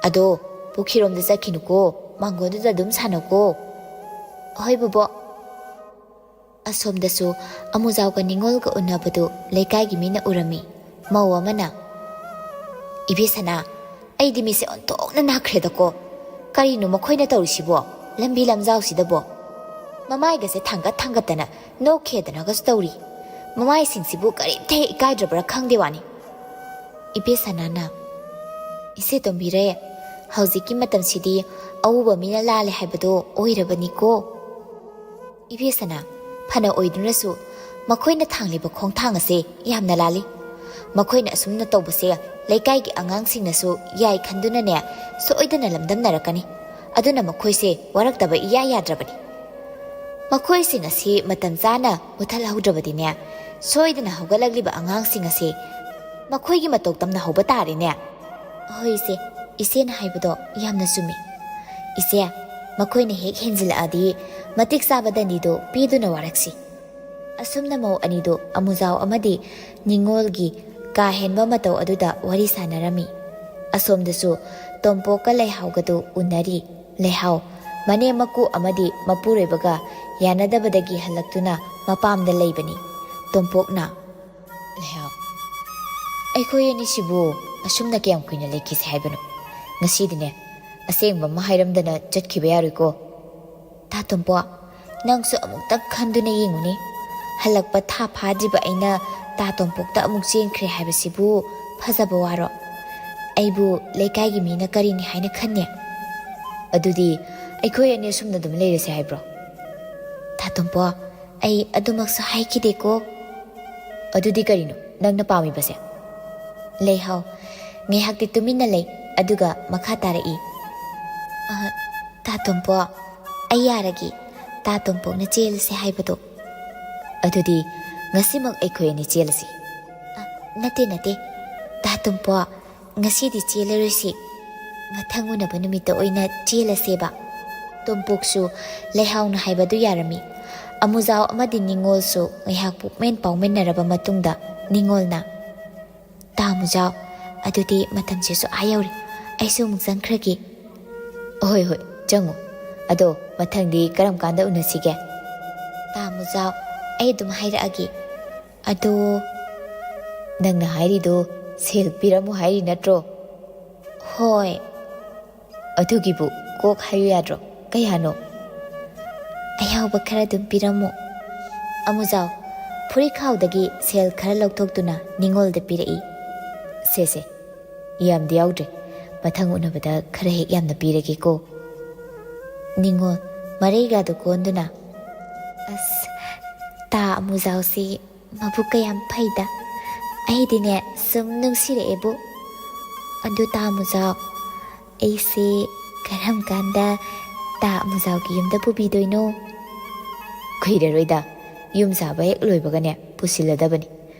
ꯑꯗꯣ ꯄꯨꯈ꯭ꯔꯤꯔꯣꯝꯗ ꯆꯠꯈꯤꯅꯨꯀꯣ, ꯃꯥꯡꯒꯣꯟꯗꯨꯗ ꯑꯗꯨꯝ ꯁꯥꯟꯅꯧꯀꯣ꯫" "ꯍꯣꯏ ꯕꯨꯕꯣꯛ꯫" ꯑꯁꯣꯝꯗꯁꯨ ꯑꯃꯨꯖꯥꯎꯒ ꯅꯤꯉꯣꯜꯒ ꯎꯅꯕꯗꯨ ꯂꯩꯀꯥꯏꯒꯤ ꯃꯤꯅ ꯎꯔꯝꯃꯤ꯫ ꯃꯧ ꯑꯃꯅ, "ꯏꯕꯦꯁꯅꯥ, ꯑꯩꯗꯤ ꯃꯤꯁꯦ ꯑꯣꯟꯊꯣꯛꯅ ꯅꯥꯈ꯭ꯔꯦꯗꯀꯣ꯫ ꯀꯔꯤꯅꯣ ꯃꯈꯣꯏꯅ ꯇꯧꯔꯤꯁꯤꯕꯣ? ꯂꯝꯕꯤ ꯂꯝꯖꯥꯎꯁꯤꯗꯕꯣ? ꯃꯃꯥꯏꯒꯁꯦ ꯊꯥꯡꯒꯠ ꯊꯥꯡꯒꯠꯇꯅ ꯅꯣꯛꯈꯦꯗꯅꯒꯁꯨ ꯇꯧꯔꯤ꯫ ꯃꯃꯥꯏꯁꯤꯡꯁꯤꯕꯨ ꯀꯔꯤꯝꯇ ꯍꯦꯛ ꯏꯀꯥꯏꯗ꯭ꯔꯕ꯭ꯔꯥ ꯈꯪꯗꯦ ꯋꯥꯅꯤ꯫" ꯏꯕꯦꯁꯅꯥꯅ, "ꯏꯆꯦ ꯇꯣꯝꯕꯤꯔꯦ, ꯍꯧꯖꯤꯛꯀꯤ ꯃꯇꯝꯁꯤꯗꯤ ꯑꯎꯕ ꯃꯤꯅ ꯂꯥꯜꯂꯦ ꯍꯥꯏꯕꯗꯣ ꯑꯣꯏꯔꯕꯅꯤꯀꯣ꯫" "ꯏꯕꯦꯁꯅꯥ, ꯐꯅ ꯑꯣꯏꯗꯨꯅꯁꯨ, ꯃꯈꯣꯏꯅ ꯊꯥꯡꯂꯤꯕ ꯈꯣꯡꯊꯥꯡ ꯑꯁꯦ ꯌꯥꯝꯅ ꯂꯥꯜꯂꯤ꯫ ꯃꯈꯣꯏꯅ ꯑꯁꯨꯝꯅ ꯇꯧꯕꯁꯦ ꯂꯩꯀꯥꯏꯒꯤ ꯑꯉꯥꯡꯁꯤꯡꯅꯁꯨ ꯌꯥꯏ ꯈꯟꯗꯨꯅꯅꯦ, ꯁꯣꯏꯗꯅ ꯂꯝꯗꯝꯅꯔꯛꯀꯅꯤ꯫ ꯑꯗꯨꯅ ꯃꯈꯣꯏꯁꯦ ꯋꯥꯔꯛꯇꯕ ꯏꯌꯥ ꯌꯥꯗ꯭ꯔꯕꯅꯤ꯫ ꯃꯈꯣꯏꯁꯤꯡ ꯑꯁꯤ ꯃꯇꯝ ꯆꯥꯅ ꯃꯨꯊꯠꯍꯧꯗ꯭ꯔꯕꯗꯤꯅꯦ, ꯁꯣꯏꯗꯅ ꯍꯧꯒꯠꯂꯛꯂꯤꯕ ꯑꯉꯥꯡꯁꯤꯡ ꯑꯁꯤ ꯃꯈꯣꯏꯒꯤ ꯃꯇꯧ ꯇꯝꯅ ꯍꯧꯕ ꯇꯥꯔꯦꯅꯦ꯫ ꯍꯣꯏ ꯏꯆꯦ, ꯏꯆꯦꯅ ꯍꯥꯏꯕꯗꯣ ꯌꯥꯝꯅ ꯆꯨꯝꯃꯤ꯫ ꯏꯆꯦ, ꯃꯈꯣꯏꯅ ꯍꯦꯛ ꯍꯦꯟꯖꯤꯜꯂꯛꯑꯗꯤ ꯃꯇꯤꯛ ꯆꯥꯕ ꯗꯟꯗꯤꯗꯣ ꯄꯤꯗꯨꯅ ꯋꯥꯔꯛꯁꯤ꯫ ꯑꯁꯨꯝꯅ ꯃꯧ ꯑꯅꯤꯗꯨ ꯑꯃꯨꯖꯥꯎ ꯑꯃꯗꯤ ꯅꯤꯉꯣꯜꯒꯤ ꯀꯥ ꯍꯦꯟꯕ ꯃꯇꯧ ꯑꯗꯨꯗ ꯋꯥꯔꯤ ꯁꯥꯟꯅꯔꯝꯃꯤ꯫ ꯑꯁꯣꯝꯗꯁꯨ ꯇꯣꯝꯄꯣꯛꯀ ꯂꯩꯍꯥꯎꯒꯗꯨ ꯎꯅꯔꯤ꯫ ꯂꯩꯍꯥꯎ, ꯃꯅꯦꯝ ꯃꯀꯨ ꯑꯃꯗꯤ ꯃꯄꯨꯔꯣꯏꯕꯒ ꯌꯥꯅꯗꯕꯗꯒꯤ ꯍꯜꯂꯛꯇꯨꯅ ꯃꯄꯥꯝꯗ ꯂꯩꯕꯅꯤ꯫ ꯇꯣꯝꯄꯣꯛꯅ, "ꯂꯩꯍꯥꯎ, ꯑꯩꯈꯣꯏ ꯑꯅꯤꯁꯤꯕꯨ ꯑꯁꯨꯝꯅ ꯀꯌꯥꯝ ꯀꯨꯏꯅ ꯂꯩꯈꯤꯁꯦ ꯍꯥꯏꯕꯅꯣ? ꯉꯁꯤꯗꯤꯅꯦ, ꯑꯁꯦꯡꯕ ꯑꯃ ꯍꯥꯏꯔꯝꯗꯅ ꯆꯠꯈꯤꯕ ꯌꯥꯔꯣꯏꯀꯣ꯫ ꯇꯥ ꯇꯣꯝꯄꯣꯛ, ꯅꯪꯁꯨ ꯑꯃꯨꯛꯇꯪ ꯈꯟꯗꯨꯅ ꯌꯦꯡꯉꯨꯅꯦ꯫ ꯍꯜꯂꯛꯄ ꯊꯥ ꯐꯥꯗ꯭ꯔꯤꯕ ꯑꯩꯅ ꯇꯥ ꯇꯣꯝꯄꯣꯛꯇ ꯑꯃꯨꯛ ꯆꯦꯟꯈ꯭ꯔꯦ ꯍꯥꯏꯕꯁꯤꯕꯨ ꯐꯖꯕ ꯋꯥꯔꯣ? ꯑꯩꯕꯨ ꯂꯩꯀꯥꯏꯒꯤ ꯃꯤꯅ ꯀꯔꯤꯅꯤ ꯍꯥꯏꯅ ꯈꯟꯅꯤ?" "ꯑꯗꯨꯗꯤ ꯑꯩꯈꯣꯏ ꯑꯅꯤ ꯑꯁꯨꯝꯅ ꯑꯗꯨꯝ ꯂꯩꯔꯁꯦ ꯍꯥꯏꯕ꯭ꯔꯣ?" "ꯇꯥ ꯇꯣꯝꯄꯣꯛ, ꯑꯩ ꯑꯗꯨꯃꯛꯁꯨ ꯍꯥꯏꯈꯤꯗꯦꯀꯣ꯫" "ꯑꯗꯨꯗꯤ ꯀꯔꯤꯅꯣ ꯅꯪꯅ ꯄꯥꯝꯃꯤꯕꯁꯦ?" ꯂꯩꯍꯥꯎ ꯉꯥꯏꯍꯥꯛꯇꯤ ꯇꯨꯃꯤꯟꯅ ꯂꯩ, ꯑꯗꯨꯒ ꯃꯈꯥ ꯇꯥꯔꯛꯏ, "ꯑ, ꯇꯥ ꯇꯣꯝꯄꯣꯛ, ꯑꯩ ꯌꯥꯔꯒꯦ, ꯇꯥ ꯇꯣꯝꯄꯣꯛꯅ ꯆꯦꯜꯂꯁꯦ ꯍꯥꯏꯕꯗꯣ꯫" "ꯑꯗꯨꯗꯤ ꯉꯁꯤꯃꯛ ꯑꯩꯈꯣꯏ ꯑꯅꯤ ꯆꯦꯜꯂꯁꯤ꯫" "ꯑ, ꯅꯠꯇꯦ, ꯅꯠꯇꯦ, ꯇꯥ ꯇꯣꯝꯄꯣꯛ, ꯉꯁꯤꯗꯤ ꯆꯦꯜꯂꯔꯣꯏꯁꯤ꯫ ꯃꯊꯪ ꯎꯅꯕ ꯅꯨꯃꯤꯠꯇ ꯑꯣꯏꯅ ꯆꯦꯜꯂꯁꯦꯕ꯫" ꯇꯣꯝꯄꯣꯛꯁꯨ ꯂꯩꯍꯥꯎꯅ ꯍꯥꯏꯕꯗꯨ ꯌꯥꯔꯝꯃꯤ꯫ ꯑꯃꯨꯖꯥꯎ ꯑꯃꯗꯤ ꯅꯤꯉꯣꯜꯁꯨ ꯉꯥꯏꯍꯥꯛ ꯄꯨꯛꯃꯦꯟ ꯄꯥꯎꯃꯤꯟꯅꯔꯕ ꯃꯇꯨꯡꯗ ꯅꯤꯉꯣꯜꯅ, "ꯇꯥ ꯑꯃꯨꯖꯥꯎ, ꯑꯗꯨꯗꯤ ꯃꯇꯝꯁꯤꯁꯨ ꯑꯥ ꯌꯧꯔꯦ꯫ ꯑꯩꯁꯨ ꯑꯃꯨꯛ ꯆꯪꯈ꯭ꯔꯒꯦ꯫" "ꯍꯣꯏ, ꯍꯣꯏ, ꯆꯪꯉꯨ꯫ ꯑꯗꯣ ꯃꯊꯪꯗꯤ ꯀꯔꯝ ꯀꯥꯟꯗ ꯎꯅꯁꯤꯒꯦ?" "ꯇꯥ ꯑꯃꯨꯖꯥꯎ, ꯑꯩ ꯑꯗꯨꯝ ꯍꯥꯏꯔꯛꯑꯒꯦ꯫ ꯑꯗꯣ꯫" "ꯅꯪꯅ ꯍꯥꯏꯔꯤꯗꯣ ꯁꯦꯜ ꯄꯤꯔꯝꯃꯨ ꯍꯥꯏꯔꯤ ꯅꯠꯇ꯭ꯔꯣ?" "ꯍꯣꯏ꯫" "ꯑꯗꯨꯒꯤꯕꯨ ꯀꯣꯛ ꯍꯥꯏꯌꯨ ꯌꯥꯗ꯭ꯔꯣ? ꯀꯌꯥꯅꯣ?" "ꯑꯌꯥꯎꯕ ꯈꯔ ꯑꯗꯨꯝ ꯄꯤꯔꯝꯃꯣ꯫" ꯑꯃꯨꯖꯥꯎ ꯐꯨꯔꯤꯠꯈꯥꯎꯗꯒꯤ ꯁꯦꯜ ꯈꯔ ꯂꯧꯊꯣꯛꯇꯨꯅ ꯅꯤꯉꯣꯜꯗ ꯄꯤꯔꯛꯏ꯫ "ꯁꯦ, ꯁꯦ, ꯌꯥꯝꯗꯤ ꯌꯥꯎꯗ꯭ꯔꯦ꯫ ꯃꯊꯪ ꯎꯅꯕꯗ ꯈꯔ ꯍꯦꯛ ꯌꯥꯝꯅ ꯄꯤꯔꯒꯦꯀꯣ꯫" ꯅꯤꯉꯣꯜ ꯃꯔꯩꯒꯗꯨ ꯀꯣꯟꯗꯨꯅ, "ꯑꯁ, ꯇꯥ ꯑꯃꯨꯖꯥꯎꯁꯤ ꯃꯕꯨꯛ ꯀꯌꯥꯝ ꯐꯩꯗ꯫ ꯑꯩꯗꯤꯅꯦ ꯁꯨꯝ ꯅꯨꯡꯁꯤꯔꯛꯑꯦꯕꯨ꯫ ꯑꯗꯨ ꯇꯥ ꯑꯃꯨꯖꯥꯎ, ꯑꯩꯁꯦ ꯀꯔꯝ ꯀꯥꯟꯗ ꯇꯥ ꯑꯃꯨꯖꯥꯎꯒꯤ ꯌꯨꯝꯗ ꯄꯨꯕꯤꯗꯣꯏꯅꯣ? ꯀꯨꯏꯔꯔꯣꯏꯗ, ꯌꯨꯝ ꯁꯥꯕ ꯍꯦꯛ ꯂꯣꯏꯕꯒꯅꯦ ꯄꯨꯁꯤꯜꯂꯗꯕꯅꯤ꯫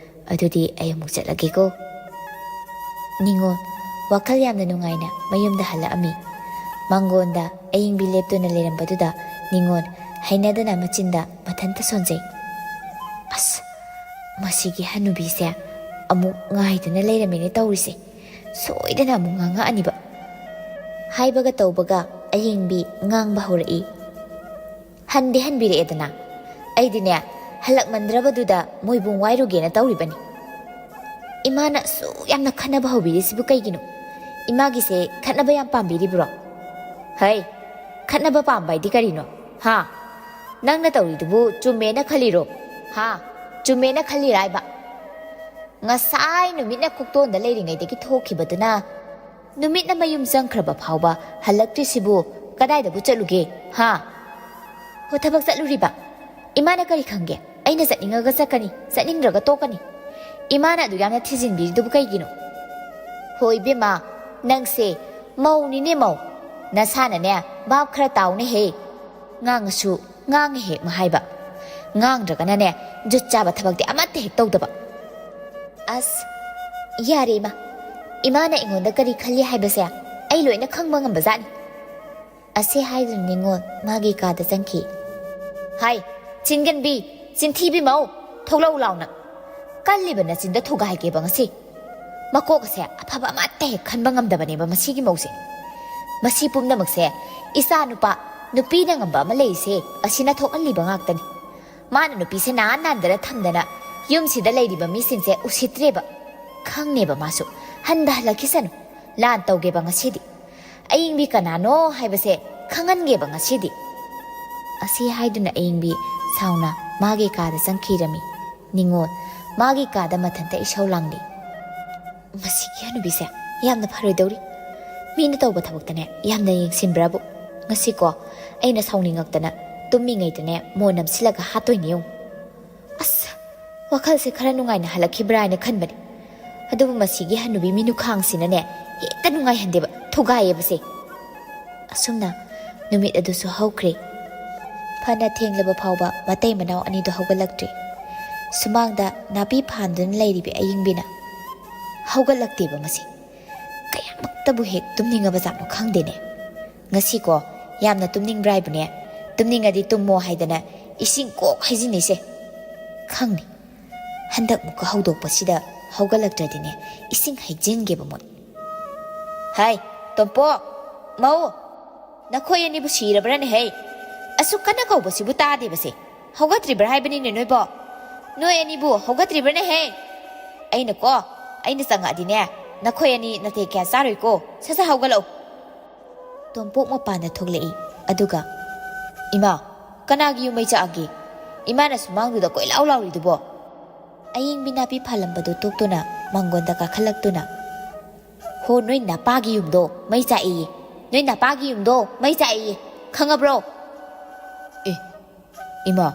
ꯑꯗꯨꯗꯤ ꯑꯩ ꯑꯃꯨꯛ ꯆꯠꯂꯒꯦꯀꯣ꯫ ꯅꯤꯉꯣꯜ ꯋꯥꯈꯜ ꯌꯥꯝꯅ ꯅꯨꯡꯉꯥꯏꯅ ꯃꯌꯨꯝꯗ ꯍꯜꯂꯛꯑꯝꯃꯤ꯫ ꯃꯥꯡꯒꯣꯟꯗ ꯑꯌꯤꯡꯕꯤ ꯂꯦꯞꯇꯨꯅ ꯂꯩꯔꯝꯕꯗꯨꯗ ꯅꯤꯉꯣꯜ ꯍꯩꯅꯗꯅ ꯃꯆꯤꯟꯗ ꯃꯊꯟꯇ ꯁꯣꯟꯖꯩ꯫ "ꯑꯁ, ꯃꯁꯤꯒꯤ ꯍꯅꯨꯕꯤꯁꯦ ꯑꯃꯨꯛ ꯉꯥꯏꯗꯨꯅ ꯂꯩꯔꯝꯃꯦꯅꯦ ꯇꯧꯔꯤꯁꯦ꯫ ꯁꯣꯏꯗꯅ ꯑꯃꯨꯛ ꯉꯥꯡꯉꯛꯑꯅꯤꯕ"꯫ ꯍꯥꯏꯕꯒ ꯇꯧꯕꯒ ꯑꯌꯤꯡꯕꯤ ꯉꯥꯡꯕ ꯍꯧꯔꯛꯏ꯫ "ꯍꯟꯗꯤ ꯍꯟꯕꯤꯔꯛꯑꯦꯗꯅ꯫ ꯑꯩꯗꯤꯅꯦ, ꯍꯜꯂꯛꯃꯟꯗ꯭ꯔꯕꯗꯨꯗ ꯃꯣꯏꯕꯨꯡ ꯋꯥꯏꯔꯨꯒꯦꯅ ꯇꯧꯔꯤꯕꯅꯤ꯫ ꯏꯃꯥꯅ ꯑꯁꯨꯛ ꯌꯥꯝꯅ ꯈꯠꯅꯕ ꯍꯧꯕꯤꯔꯤꯁꯤꯕꯨ ꯀꯩꯒꯤꯅꯣ? ꯏꯃꯥꯒꯤꯁꯦ ꯈꯠꯅꯕ ꯌꯥꯝ ꯄꯥꯝꯕꯤꯔꯤꯕ꯭ꯔꯣ? ꯍꯩ, ꯈꯠꯅꯕ ꯄꯥꯝꯕ ꯍꯥꯏꯗꯤ ꯀꯔꯤꯅꯣ? ꯍꯥ? ꯅꯪꯅ ꯇꯧꯔꯤꯗꯨꯕꯨ ꯆꯨꯝꯃꯦꯅ ꯈꯜꯂꯤꯔꯣ? ꯍꯥ? ꯆꯨꯝꯃꯦꯅ ꯈꯜꯂꯤꯔꯥ ꯍꯥꯏꯕ? ꯉꯁꯥꯏ ꯅꯨꯃꯤꯠꯅ ꯀꯣꯛꯇꯣꯟꯗ ꯂꯩꯔꯤꯉꯩꯗꯒꯤ ꯊꯣꯛꯈꯤꯕꯗꯨꯅ ꯅꯨꯃꯤꯠꯅ ꯃꯌꯨꯝ ꯆꯪꯈ꯭ꯔꯕ ꯐꯥꯎꯕ ꯍꯜꯂꯛꯇ꯭ꯔꯤꯁꯤꯕꯨ ꯀꯗꯥꯏꯗꯕꯨ ꯆꯠꯂꯨꯒꯦ? ꯍꯥ? ꯍꯣ, ꯊꯕꯛ ꯆꯠꯂꯨꯔꯤꯕ? ꯏꯃꯥꯅ ꯀꯔꯤ ꯈꯪꯒꯦ? ꯑꯩꯅ ꯆꯠꯅꯤꯡꯉꯒ ꯆꯠꯀꯅꯤ, ꯆꯠꯅꯤꯡꯗ꯭ꯔꯒ ꯇꯣꯛꯀꯅꯤ꯫ ꯏꯃꯥꯅ ꯑꯗꯨ ꯌꯥꯝꯅ ꯊꯤꯖꯤꯟꯕꯤꯔꯤꯗꯨꯕꯨ ꯀꯩꯒꯤꯅꯣ?" "ꯍꯣ ꯏꯕꯦꯝꯃ, ꯅꯪꯁꯦ ꯃꯧꯅꯤꯅꯦ ꯃꯧ꯫ ꯅꯁꯥꯅꯅꯦ ꯚꯥꯞ ꯈꯔ ꯇꯥꯎꯅꯦꯍꯦ꯫ ꯉꯥꯡꯉꯁꯨ ꯉꯥꯡꯉꯦ ꯍꯦꯛ ꯍꯥꯏꯕ꯫ ꯉꯥꯡꯗ꯭ꯔꯒꯅꯅꯦ ꯖꯨꯠ ꯆꯥꯕ ꯊꯕꯛꯇꯤ ꯑꯃꯠꯇ ꯍꯦꯛ ꯇꯧꯗꯕ"꯫ "ꯑꯁ, ꯌꯥꯔꯦ ꯏꯃꯥ꯫ ꯏꯃꯥꯅ ꯑꯩꯉꯣꯟꯗ ꯀꯔꯤ ꯈꯜꯂꯤ ꯍꯥꯏꯕꯁꯦ ꯑꯩ ꯂꯣꯏꯅ ꯈꯪꯕ ꯉꯝꯕꯖꯥꯠꯅꯤ"꯫ ꯑꯁꯤ ꯍꯥꯏꯗꯨꯅ ꯅꯤꯉꯣꯜ ꯃꯥꯒꯤ ꯀꯥꯗ ꯆꯪꯈꯤ꯫ "ꯍꯥꯏ, ꯆꯤꯟꯒꯟꯕꯤ, ꯆꯤꯟꯊꯤꯕꯤ ꯃꯧ, ꯊꯣꯛꯂꯛꯎ ꯂꯥꯎꯅ꯫ ꯀꯜꯂꯤꯕ ꯅꯆꯤꯟꯗ ꯊꯨꯒꯥꯏꯒꯦꯕ ꯉꯁꯤ꯫ ꯃꯀꯣꯛ ꯑꯁꯦ ꯑꯐꯕ ꯑꯃꯠꯇ ꯍꯦꯛ ꯈꯟꯕ ꯉꯝꯗꯕꯅꯦꯕ ꯃꯁꯤꯒꯤ ꯃꯧꯁꯦ꯫ ꯃꯁꯤ ꯄꯨꯝꯅꯃꯛꯁꯦ ꯏꯆꯥ ꯅꯨꯄꯥ, ꯅꯨꯄꯤꯅ ꯉꯝꯕ ꯑꯃ ꯂꯩꯔꯤꯁꯦ ꯑꯁꯤꯅ ꯊꯣꯛꯍꯜꯂꯤꯕ ꯉꯥꯛꯇꯅꯤ꯫ ꯃꯥꯅ ꯅꯨꯄꯤꯁꯦ ꯅꯥꯟ ꯅꯥꯟꯗꯅ ꯊꯝꯗꯅ ꯌꯨꯝꯁꯤꯗ ꯂꯩꯔꯤꯕ ꯃꯤꯁꯤꯡꯁꯦ ꯎꯁꯤꯠꯇ꯭ꯔꯦꯕ꯫ ꯈꯪꯅꯦꯕ ꯃꯥꯁꯨ꯫ ꯍꯟꯊꯍꯜꯂꯛꯈꯤꯁꯅꯨ꯫ ꯂꯥꯟ ꯇꯧꯒꯦꯕ ꯉꯁꯤꯗꯤ꯫ ꯑꯌꯤꯡꯕꯤ ꯀꯅꯥꯅꯣ ꯍꯥꯏꯕꯁꯦ ꯈꯪꯍꯟꯒꯦꯕ ꯉꯁꯤꯗꯤ"꯫ ꯑꯁꯤ ꯍꯥꯏꯗꯨꯅ ꯑꯌꯤꯡꯕꯤ ꯁꯥꯎꯅ ꯃꯥꯒꯤ ꯀꯥꯗ ꯆꯪꯈꯤꯔꯝꯃꯤ꯫ ꯅꯤꯉꯣꯜ ꯃꯥꯒꯤ ꯀꯥꯗ ꯃꯊꯟꯇ ꯏꯁꯧ ꯂꯥꯡꯂꯤ꯫ "ꯃꯁꯤꯒꯤ ꯍꯅꯨꯕꯤꯁꯦ ꯌꯥꯝꯅ ꯐꯔꯣꯏꯗꯧꯔꯤ꯫ ꯃꯤꯅ ꯇꯧꯕ ꯊꯕꯛꯇꯅꯦ ꯌꯥꯝꯅ ꯌꯦꯡꯁꯤꯟꯕ꯭ꯔꯥꯕꯨ꯫ ꯉꯁꯤꯀꯣ ꯑꯩꯅ ꯁꯥꯎꯅꯤꯡꯉꯛꯇꯅ ꯇꯨꯝꯃꯤꯉꯩꯗꯅꯦ ꯃꯣꯟ ꯅꯝꯁꯤꯜꯂꯒ ꯍꯥꯠꯇꯣꯏꯅꯦ ꯌꯦꯡꯉꯨ"꯫ ꯋꯥꯈꯜꯁꯦ ꯈꯔ ꯅꯨꯡꯉꯥꯏꯅ ꯍꯜꯂꯛꯈꯤꯕ꯭ꯔꯥ ꯍꯥꯏꯅ ꯈꯟꯕꯅꯤ꯫ ꯑꯗꯨꯕꯨ ꯃꯁꯤꯒꯤ ꯍꯅꯨꯕꯤ ꯃꯤꯅꯨꯈꯥꯡꯁꯤꯅꯅꯦ, ꯍꯦꯛꯇ ꯅꯨꯡꯉꯥꯏꯍꯟꯗꯦꯕ, ꯊꯨꯒꯥꯏꯌꯦꯕꯁꯦ꯫ ꯑꯁꯨꯝꯅ ꯅꯨꯃꯤꯠ ꯑꯗꯨꯁꯨ ꯍꯧꯈ꯭ꯔꯦ꯫ ꯐꯅ ꯊꯦꯡꯂꯕ ꯐꯥꯎꯕ ꯃꯇꯩ ꯃꯅꯥꯎ ꯑꯅꯤꯗꯨ ꯍꯧꯒꯠꯂꯛꯇ꯭ꯔꯤ꯫ ꯁꯨꯃꯥꯡꯗ ꯅꯥꯄꯤ ꯐꯥꯟꯗꯨꯅ ꯂꯩꯔꯤꯕꯤ ꯑꯌꯤꯡꯕꯤꯅ ꯍꯧꯒꯠꯂꯛꯇꯦꯕ ꯃꯁꯤ꯫ ꯀꯌꯥꯃꯛꯇꯕꯨ ꯍꯦꯛ ꯇꯨꯝꯅꯤꯡꯉꯕ ꯖꯥꯠꯅꯣ ꯈꯪꯗꯦꯅꯦ꯫ ꯉꯁꯤꯀꯣ, ꯌꯥꯝꯅ ꯇꯨꯝꯅꯤꯡꯕ꯭ꯔꯥ ꯍꯥꯏꯕꯅꯦ꯫ ꯇꯨꯝꯅꯤꯡꯉꯗꯤ ꯇꯨꯝꯃꯣ ꯍꯥꯏꯗꯅ ꯏꯁꯤꯡ ꯀꯣꯛ ꯍꯩꯖꯤꯟꯅꯩꯁꯦ꯫ ꯈꯪꯅꯤ, ꯍꯟꯗꯛ ꯃꯨꯛꯀ ꯍꯧꯗꯣꯛꯄꯁꯤꯗ ꯍꯧꯒꯠꯂꯛꯇ꯭ꯔꯗꯤꯅꯦ, ꯏꯁꯤꯡ ꯍꯩꯖꯤꯟꯒꯦꯕ ꯃꯣꯏ꯫ ꯍꯥꯏ, ꯇꯣꯝꯄꯣꯛ, ꯃꯧ, ꯅꯈꯣꯏ ꯑꯅꯤꯕꯨ ꯁꯤꯔꯕ꯭ꯔꯥꯅꯦ ꯍꯦ? ꯑꯁꯨꯛ ꯀꯟꯅ ꯀꯧꯕꯁꯤꯕꯨ ꯇꯥꯗꯦꯕꯁꯦ꯫ ꯍꯧꯒꯠꯇ꯭ꯔꯤꯕ꯭ꯔꯥ ꯍꯥꯏꯕꯅꯤꯅꯦ ꯅꯣꯏꯕꯣ? ꯅꯣꯏ ꯑꯅꯤꯕꯨ ꯍꯧꯒꯠꯇ꯭ꯔꯤꯕ꯭ꯔꯥꯅꯦ ꯍꯦ? ꯑꯩꯅꯀꯣ, ꯑꯩꯅ ꯆꯪꯉꯛꯑꯗꯤꯅꯦ, ꯅꯈꯣꯏ ꯑꯅꯤ ꯅꯥꯇꯩ ꯀꯌꯥ ꯆꯥꯔꯣꯏꯀꯣ꯫ ꯁꯠ ꯁꯠ ꯍꯧꯒꯠꯂꯛꯎ꯫ ꯇꯣꯝꯄꯣꯛ ꯃꯄꯥꯟꯗ ꯊꯣꯛꯂꯛꯏ, ꯑꯗꯨꯒ, "ꯏꯃꯥ, ꯀꯅꯥꯒꯤ ꯌꯨꯝ ꯃꯩ ꯆꯥꯛꯑꯒꯦ? ꯏꯃꯥꯅ ꯁꯨꯃꯥꯡꯗꯨꯗ ꯀꯣꯏꯂꯥꯎ ꯂꯥꯎꯔꯤꯗꯨꯕꯣ?" ꯑꯌꯤꯡꯕꯤ ꯅꯥꯄꯤ ꯐꯥꯜꯂꯝꯕꯗꯨ ꯇꯣꯛꯇꯨꯅ ꯃꯥꯡꯒꯣꯟꯗ ꯀꯥꯈꯠꯂꯛꯇꯨꯅ, "ꯍꯣ, ꯅꯣꯏ ꯅꯄꯥꯒꯤ ꯌꯨꯝꯗꯣ ꯃꯩ ꯆꯥꯛꯏꯌꯦ꯫ ꯅꯣꯏ ꯅꯄꯥꯒꯤ ꯌꯨꯝꯗꯣ ꯃꯩ ꯆꯥꯛꯏꯌꯦ꯫ ꯈꯪꯉꯕ꯭ꯔꯣ?" ꯑꯦ, ꯏꯃꯥ,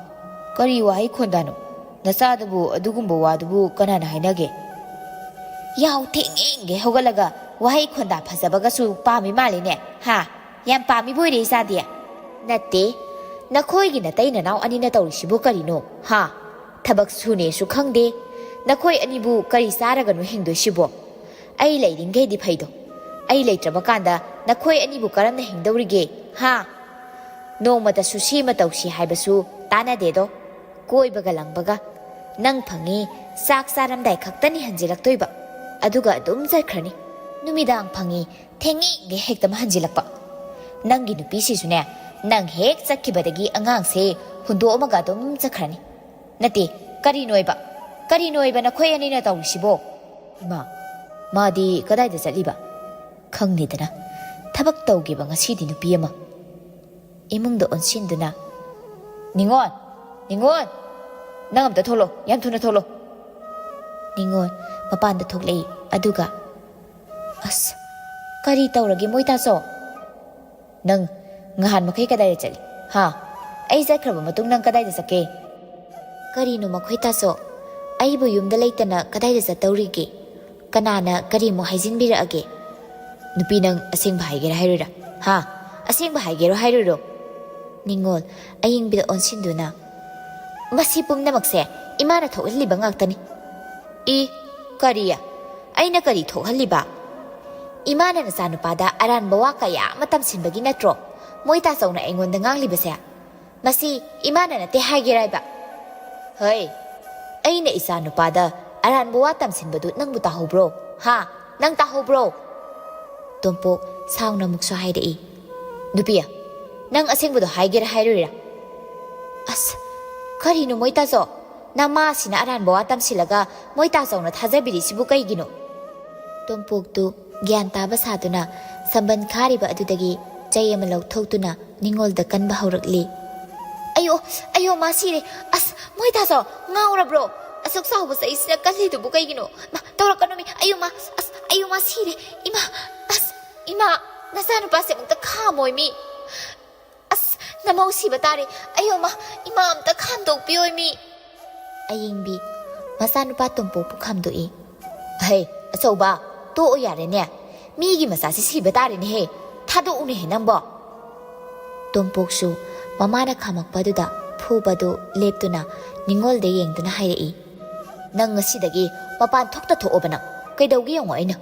ꯀꯔꯤ ꯋꯥꯍꯩ ꯈꯣꯟꯗꯥꯅꯣ? ꯅꯆꯥꯗꯨꯕꯨ ꯑꯗꯨꯒꯨꯝꯕ ꯋꯥꯗꯨꯕꯨ ꯀꯅꯥꯅ ꯍꯥꯏꯅꯒꯦ? ꯌꯥꯍꯧ ꯊꯦꯡꯉꯦꯡꯒꯦ ꯍꯧꯒꯠꯂꯒ ꯋꯥꯍꯩ ꯈꯣꯟꯗꯥ ꯐꯖꯕꯒꯁꯨ ꯄꯥꯝꯃꯤ ꯃꯥꯜꯂꯤꯅꯦ, ꯍꯥ? ꯌꯥꯝ ꯄꯥꯝꯃꯤꯕꯨ ꯑꯣꯏꯔꯦ ꯏꯆꯥꯗꯤ꯫ ꯅꯠꯇꯦ, ꯅꯈꯣꯏꯒꯤ ꯅꯇꯩ ꯅꯅꯥꯎ ꯑꯅꯤꯅ ꯇꯧꯔꯤꯁꯤꯕꯨ ꯀꯔꯤꯅꯣ, ꯍꯥ? ꯊꯕꯛ ꯁꯨꯅꯦꯁꯨ ꯈꯪꯗꯦ꯫ ꯅꯈꯣꯏ ꯑꯅꯤꯕꯨ ꯀꯔꯤ ꯆꯥꯔꯒꯅꯣ ꯍꯤꯡꯗꯣꯏꯁꯤꯕꯣ? ꯑꯩ ꯂꯩꯔꯤꯡꯈꯩꯗꯤ ꯐꯩꯗꯣ꯫ ꯑꯩ ꯂꯩꯇ꯭ꯔꯕ ꯀꯥꯟꯗ ꯅꯈꯣꯏ ꯑꯅꯤꯕꯨ ꯀꯔꯝꯅ ꯍꯤꯡꯗꯧꯔꯤꯒꯦ, ꯍꯥ? ꯅꯣꯡꯃꯇꯁꯨ ꯁꯤꯃ ꯇꯧꯁꯤ ꯍꯥꯏꯕꯁꯨ ꯇꯥꯟꯅꯗꯦꯗꯣ꯫ ꯀꯣꯏꯕꯒ ꯂꯪꯕꯒ꯫ ꯅꯪ ꯐꯪꯉꯤ, ꯆꯥꯛ ꯆꯥꯔꯝꯗꯥꯏ ꯈꯛꯇꯅꯤ ꯍꯟꯖꯤꯜꯂꯛꯇꯣꯏꯕ꯫ ꯑꯗꯨꯒ ꯑꯗꯨꯝ ꯆꯠꯈ꯭ꯔꯅꯤ꯫ ꯅꯨꯃꯤꯗꯥꯡ ꯐꯪꯉꯤ, ꯊꯦꯡꯉꯤꯒꯩ ꯍꯦꯛꯇ ꯍꯟꯖꯤꯜꯂꯛꯄ꯫ ꯅꯪꯒꯤ ꯅꯨꯄꯤꯁꯤꯁꯨꯅꯦ, ꯅꯪ ꯍꯦꯛ ꯆꯠꯈꯤꯕꯗꯒꯤ ꯑꯉꯥꯡꯁꯦ ꯍꯨꯟꯗꯣꯛꯑꯝꯃꯒ ꯑꯗꯨꯝ ꯆꯠꯈ꯭ꯔꯅꯤ꯫ ꯅꯠꯇꯦ, ꯀꯔꯤꯅꯣꯏꯕ? ꯀꯔꯤꯅꯣꯏꯕ ꯅꯈꯣꯏ ꯑꯅꯤꯅ ꯇꯧꯔꯤꯁꯤꯕꯣ? ꯏꯃꯥ, ꯃꯥꯗꯤ ꯀꯗꯥꯏꯗ ꯆꯠꯂꯤꯕ? ꯈꯪꯗꯦꯗꯅ, ꯊꯕꯛ ꯇꯧꯒꯦꯕ ꯉꯁꯤꯗꯤ ꯅꯨꯄꯤ ꯑꯃ꯫ ꯏꯃꯨꯡꯗ ꯑꯣꯟꯁꯤꯟꯗꯨꯅ, "ꯅꯤꯉꯣꯜ! ꯅꯤꯉꯣꯜ! ꯅꯪ ꯑꯝꯇ ꯊꯣꯛꯂꯛꯑꯣ, ꯌꯥꯝ ꯊꯨꯅ ꯊꯣꯛꯂꯛꯑꯣ!" ꯅꯤꯉꯣꯜ ꯃꯄꯥꯟꯗ ꯊꯣꯛꯂꯛꯏ, ꯑꯗꯨꯒ, "ꯑꯁ, ꯀꯔꯤ ꯇꯧꯔꯒꯦ ꯃꯣꯏ ꯇꯥꯆꯧ? ꯅꯪ ꯉꯍꯥꯟ ꯃꯈꯩ ꯀꯗꯥꯏꯗ ꯆꯠꯂꯤ? ꯍꯥ? ꯑꯩ ꯆꯠꯈ꯭ꯔꯕ ꯃꯇꯨꯡ ꯅꯪ ꯀꯗꯥꯏꯗ ꯆꯠꯀꯦ?" "ꯀꯔꯤꯅꯣ ꯃꯈꯣꯏ ꯇꯥꯆꯧ? ꯑꯩꯕꯨ ꯌꯨꯝꯗ ꯂꯩꯇꯅ ꯀꯗꯥꯏꯗ ꯆꯠꯇꯧꯔꯤꯒꯦ? ꯀꯅꯥꯅ ꯀꯔꯤꯃꯨꯛ ꯍꯥꯏꯖꯤꯟꯕꯤꯔꯛꯑꯒꯦ? ꯅꯨꯄꯤ, ꯅꯪ ꯑꯁꯦꯡꯕ ꯍꯥꯏꯒꯦꯔꯥ ꯍꯥꯏꯔꯣꯏꯔꯥ? ꯍꯥ? ꯑꯁꯦꯡꯕ ꯍꯥꯏꯒꯦꯔꯣ ꯍꯥꯏꯔꯣꯏꯔꯣ? ꯅꯤꯉꯣꯜ, ꯑꯌꯤꯡꯕꯤꯗ ꯑꯣꯟꯁꯤꯟꯗꯨꯅ, ꯃꯁꯤ ꯄꯨꯝꯅꯃꯛꯁꯦ ꯏꯃꯥꯅ ꯊꯣꯛꯍꯜꯂꯤꯕ ꯉꯥꯛꯇꯅꯤ꯫ ꯏ, ꯀꯔꯤ? ꯑꯩꯅ ꯀꯔꯤ ꯊꯣꯛꯍꯜꯂꯤꯕ? ꯏꯃꯥꯅ ꯅꯆꯥꯅꯨꯄꯥꯗ ꯑꯔꯥꯟꯕ ꯋꯥ ꯀꯌꯥ ꯑꯃ ꯇꯝꯁꯤꯟꯕꯒꯤ ꯅꯠꯇ꯭ꯔꯣ ꯃꯣꯏ ꯇꯥꯆꯧꯅ ꯑꯩꯉꯣꯟꯗ ꯉꯥꯡꯂꯤꯕꯁꯦ? ꯃꯁꯤ ꯏꯃꯥꯅ ꯅꯠꯇꯦ ꯍꯥꯏꯒꯦꯔꯥꯏꯕ? ꯍꯩ, ꯑꯩꯅ ꯏꯆꯥ ꯅꯨꯄꯥꯗ ꯑꯔꯥꯟꯕ ꯋꯥ ꯇꯝꯁꯤꯟꯕꯗꯨ ꯅꯪꯕꯨ ꯇꯥꯍꯧꯕ꯭ꯔꯣ? ꯍꯥ? ꯅꯪ ꯇꯥꯍꯧꯕ꯭ꯔꯣ? ꯇꯣꯝꯄꯣꯛ ꯁꯥꯎꯅ ꯑꯃꯨꯛꯁꯨ ꯍꯥꯏꯔꯛꯏ, ꯅꯨꯄꯤ, ꯅꯪ ꯑꯁꯦꯡꯕꯗꯣ ꯍꯥꯏꯒꯦꯔꯥ ꯍꯥꯏꯔꯣꯏꯔꯥ? ꯑꯁ, ꯀꯔꯤꯅꯣ ꯃꯣꯏ ꯇꯥꯆꯧ? ꯅꯃꯥꯁꯤꯅ ꯑꯔꯥꯟꯕ ꯋꯥ ꯇꯝꯁꯤꯜꯂꯒ ꯃꯣꯏ ꯇꯥꯆꯧꯅ ꯊꯥꯖꯕꯤꯔꯤꯁꯤꯕꯨ ꯀꯩꯒꯤꯅꯣ? ꯇꯣꯝꯄꯣꯛꯇꯨ ꯒ꯭ꯌꯥꯟ ꯇꯥꯕ ꯁꯥꯗꯨꯅ ꯁꯝꯕꯟ ꯈꯥꯔꯤꯕ ꯑꯗꯨꯗꯒꯤ ꯆꯩ ꯑꯃ ꯂꯧꯊꯣꯛꯇꯨꯅ ꯅꯤꯉꯣꯜꯗ ꯀꯟꯕ ꯍꯧꯔꯛꯂꯤ꯫ ꯑꯌꯣ, ꯑꯌꯣ, ꯃꯥ ꯁꯤꯔꯦ! ꯑꯁ, ꯃꯣꯏ ꯇꯥꯆꯧ, ꯉꯥꯎꯔꯕ꯭ꯔꯣ? ꯑꯁꯨꯛ ꯆꯥꯎꯕ ꯆꯩꯁꯤꯅ ꯀꯜꯂꯤꯗꯨꯕꯨ ꯀꯩꯒꯤꯅꯣ? ꯃꯥ, ꯇꯧꯔꯛꯀꯅꯨ ꯃꯤ! ꯑꯌꯣ ꯃꯥ! ꯑꯁ, ꯑꯌꯣ ꯃꯥ ꯁꯤꯔꯦ! ꯏꯃꯥ! ꯑꯁ, ꯏꯃꯥ! ꯅꯆꯥꯅꯨꯄꯥꯁꯦ ꯑꯃꯨꯛꯇ ꯈꯥꯝꯃꯣꯏ ꯃꯤ! ꯑꯁ, ꯅꯃꯧ ꯁꯤꯕ ꯇꯥꯔꯦ! ꯑꯌꯣ ꯃꯥ! ꯏꯃꯥ ꯑꯝꯇ ꯈꯥꯝꯗꯣꯛꯄꯤꯌꯣ ꯃꯤ! ꯑꯌꯤꯡꯕꯤ ꯃꯆꯥꯅꯨꯄꯥ ꯇꯣꯝꯄꯣꯛꯄꯨ ꯈꯥꯝꯗꯣꯛꯏ꯫ ꯍꯩ, ꯑꯆꯧꯕ, ꯇꯣꯛꯑꯣ ꯌꯥꯔꯦꯅꯦ꯫ ꯃꯤꯒꯤ ꯃꯆꯥꯁꯤ ꯁꯤꯕ ꯇꯥꯔꯦꯅꯦꯍꯦ꯫ ꯊꯥꯗꯣꯛꯎꯅꯦꯍꯦ ꯅꯪꯕꯣ꯫ ꯇꯣꯝꯄꯣꯛꯁꯨ ꯃꯃꯥꯅ ꯈꯥꯝꯃꯛꯄꯗꯨꯗ ꯐꯨꯕꯗꯨ ꯂꯦꯞꯇꯨꯅ ꯅꯤꯉꯣꯜꯗ ꯌꯦꯡꯗꯨꯅ ꯍꯥꯏꯔꯛꯏ, ꯅꯪ ꯉꯁꯤꯗꯒꯤ ꯃꯄꯥꯟ ꯊꯣꯛꯇ ꯊꯣꯛꯑꯣꯕ ꯅꯪ꯫ ꯀꯩꯗꯧꯒꯦ ꯌꯦꯡꯉꯣ ꯑꯩꯅ꯫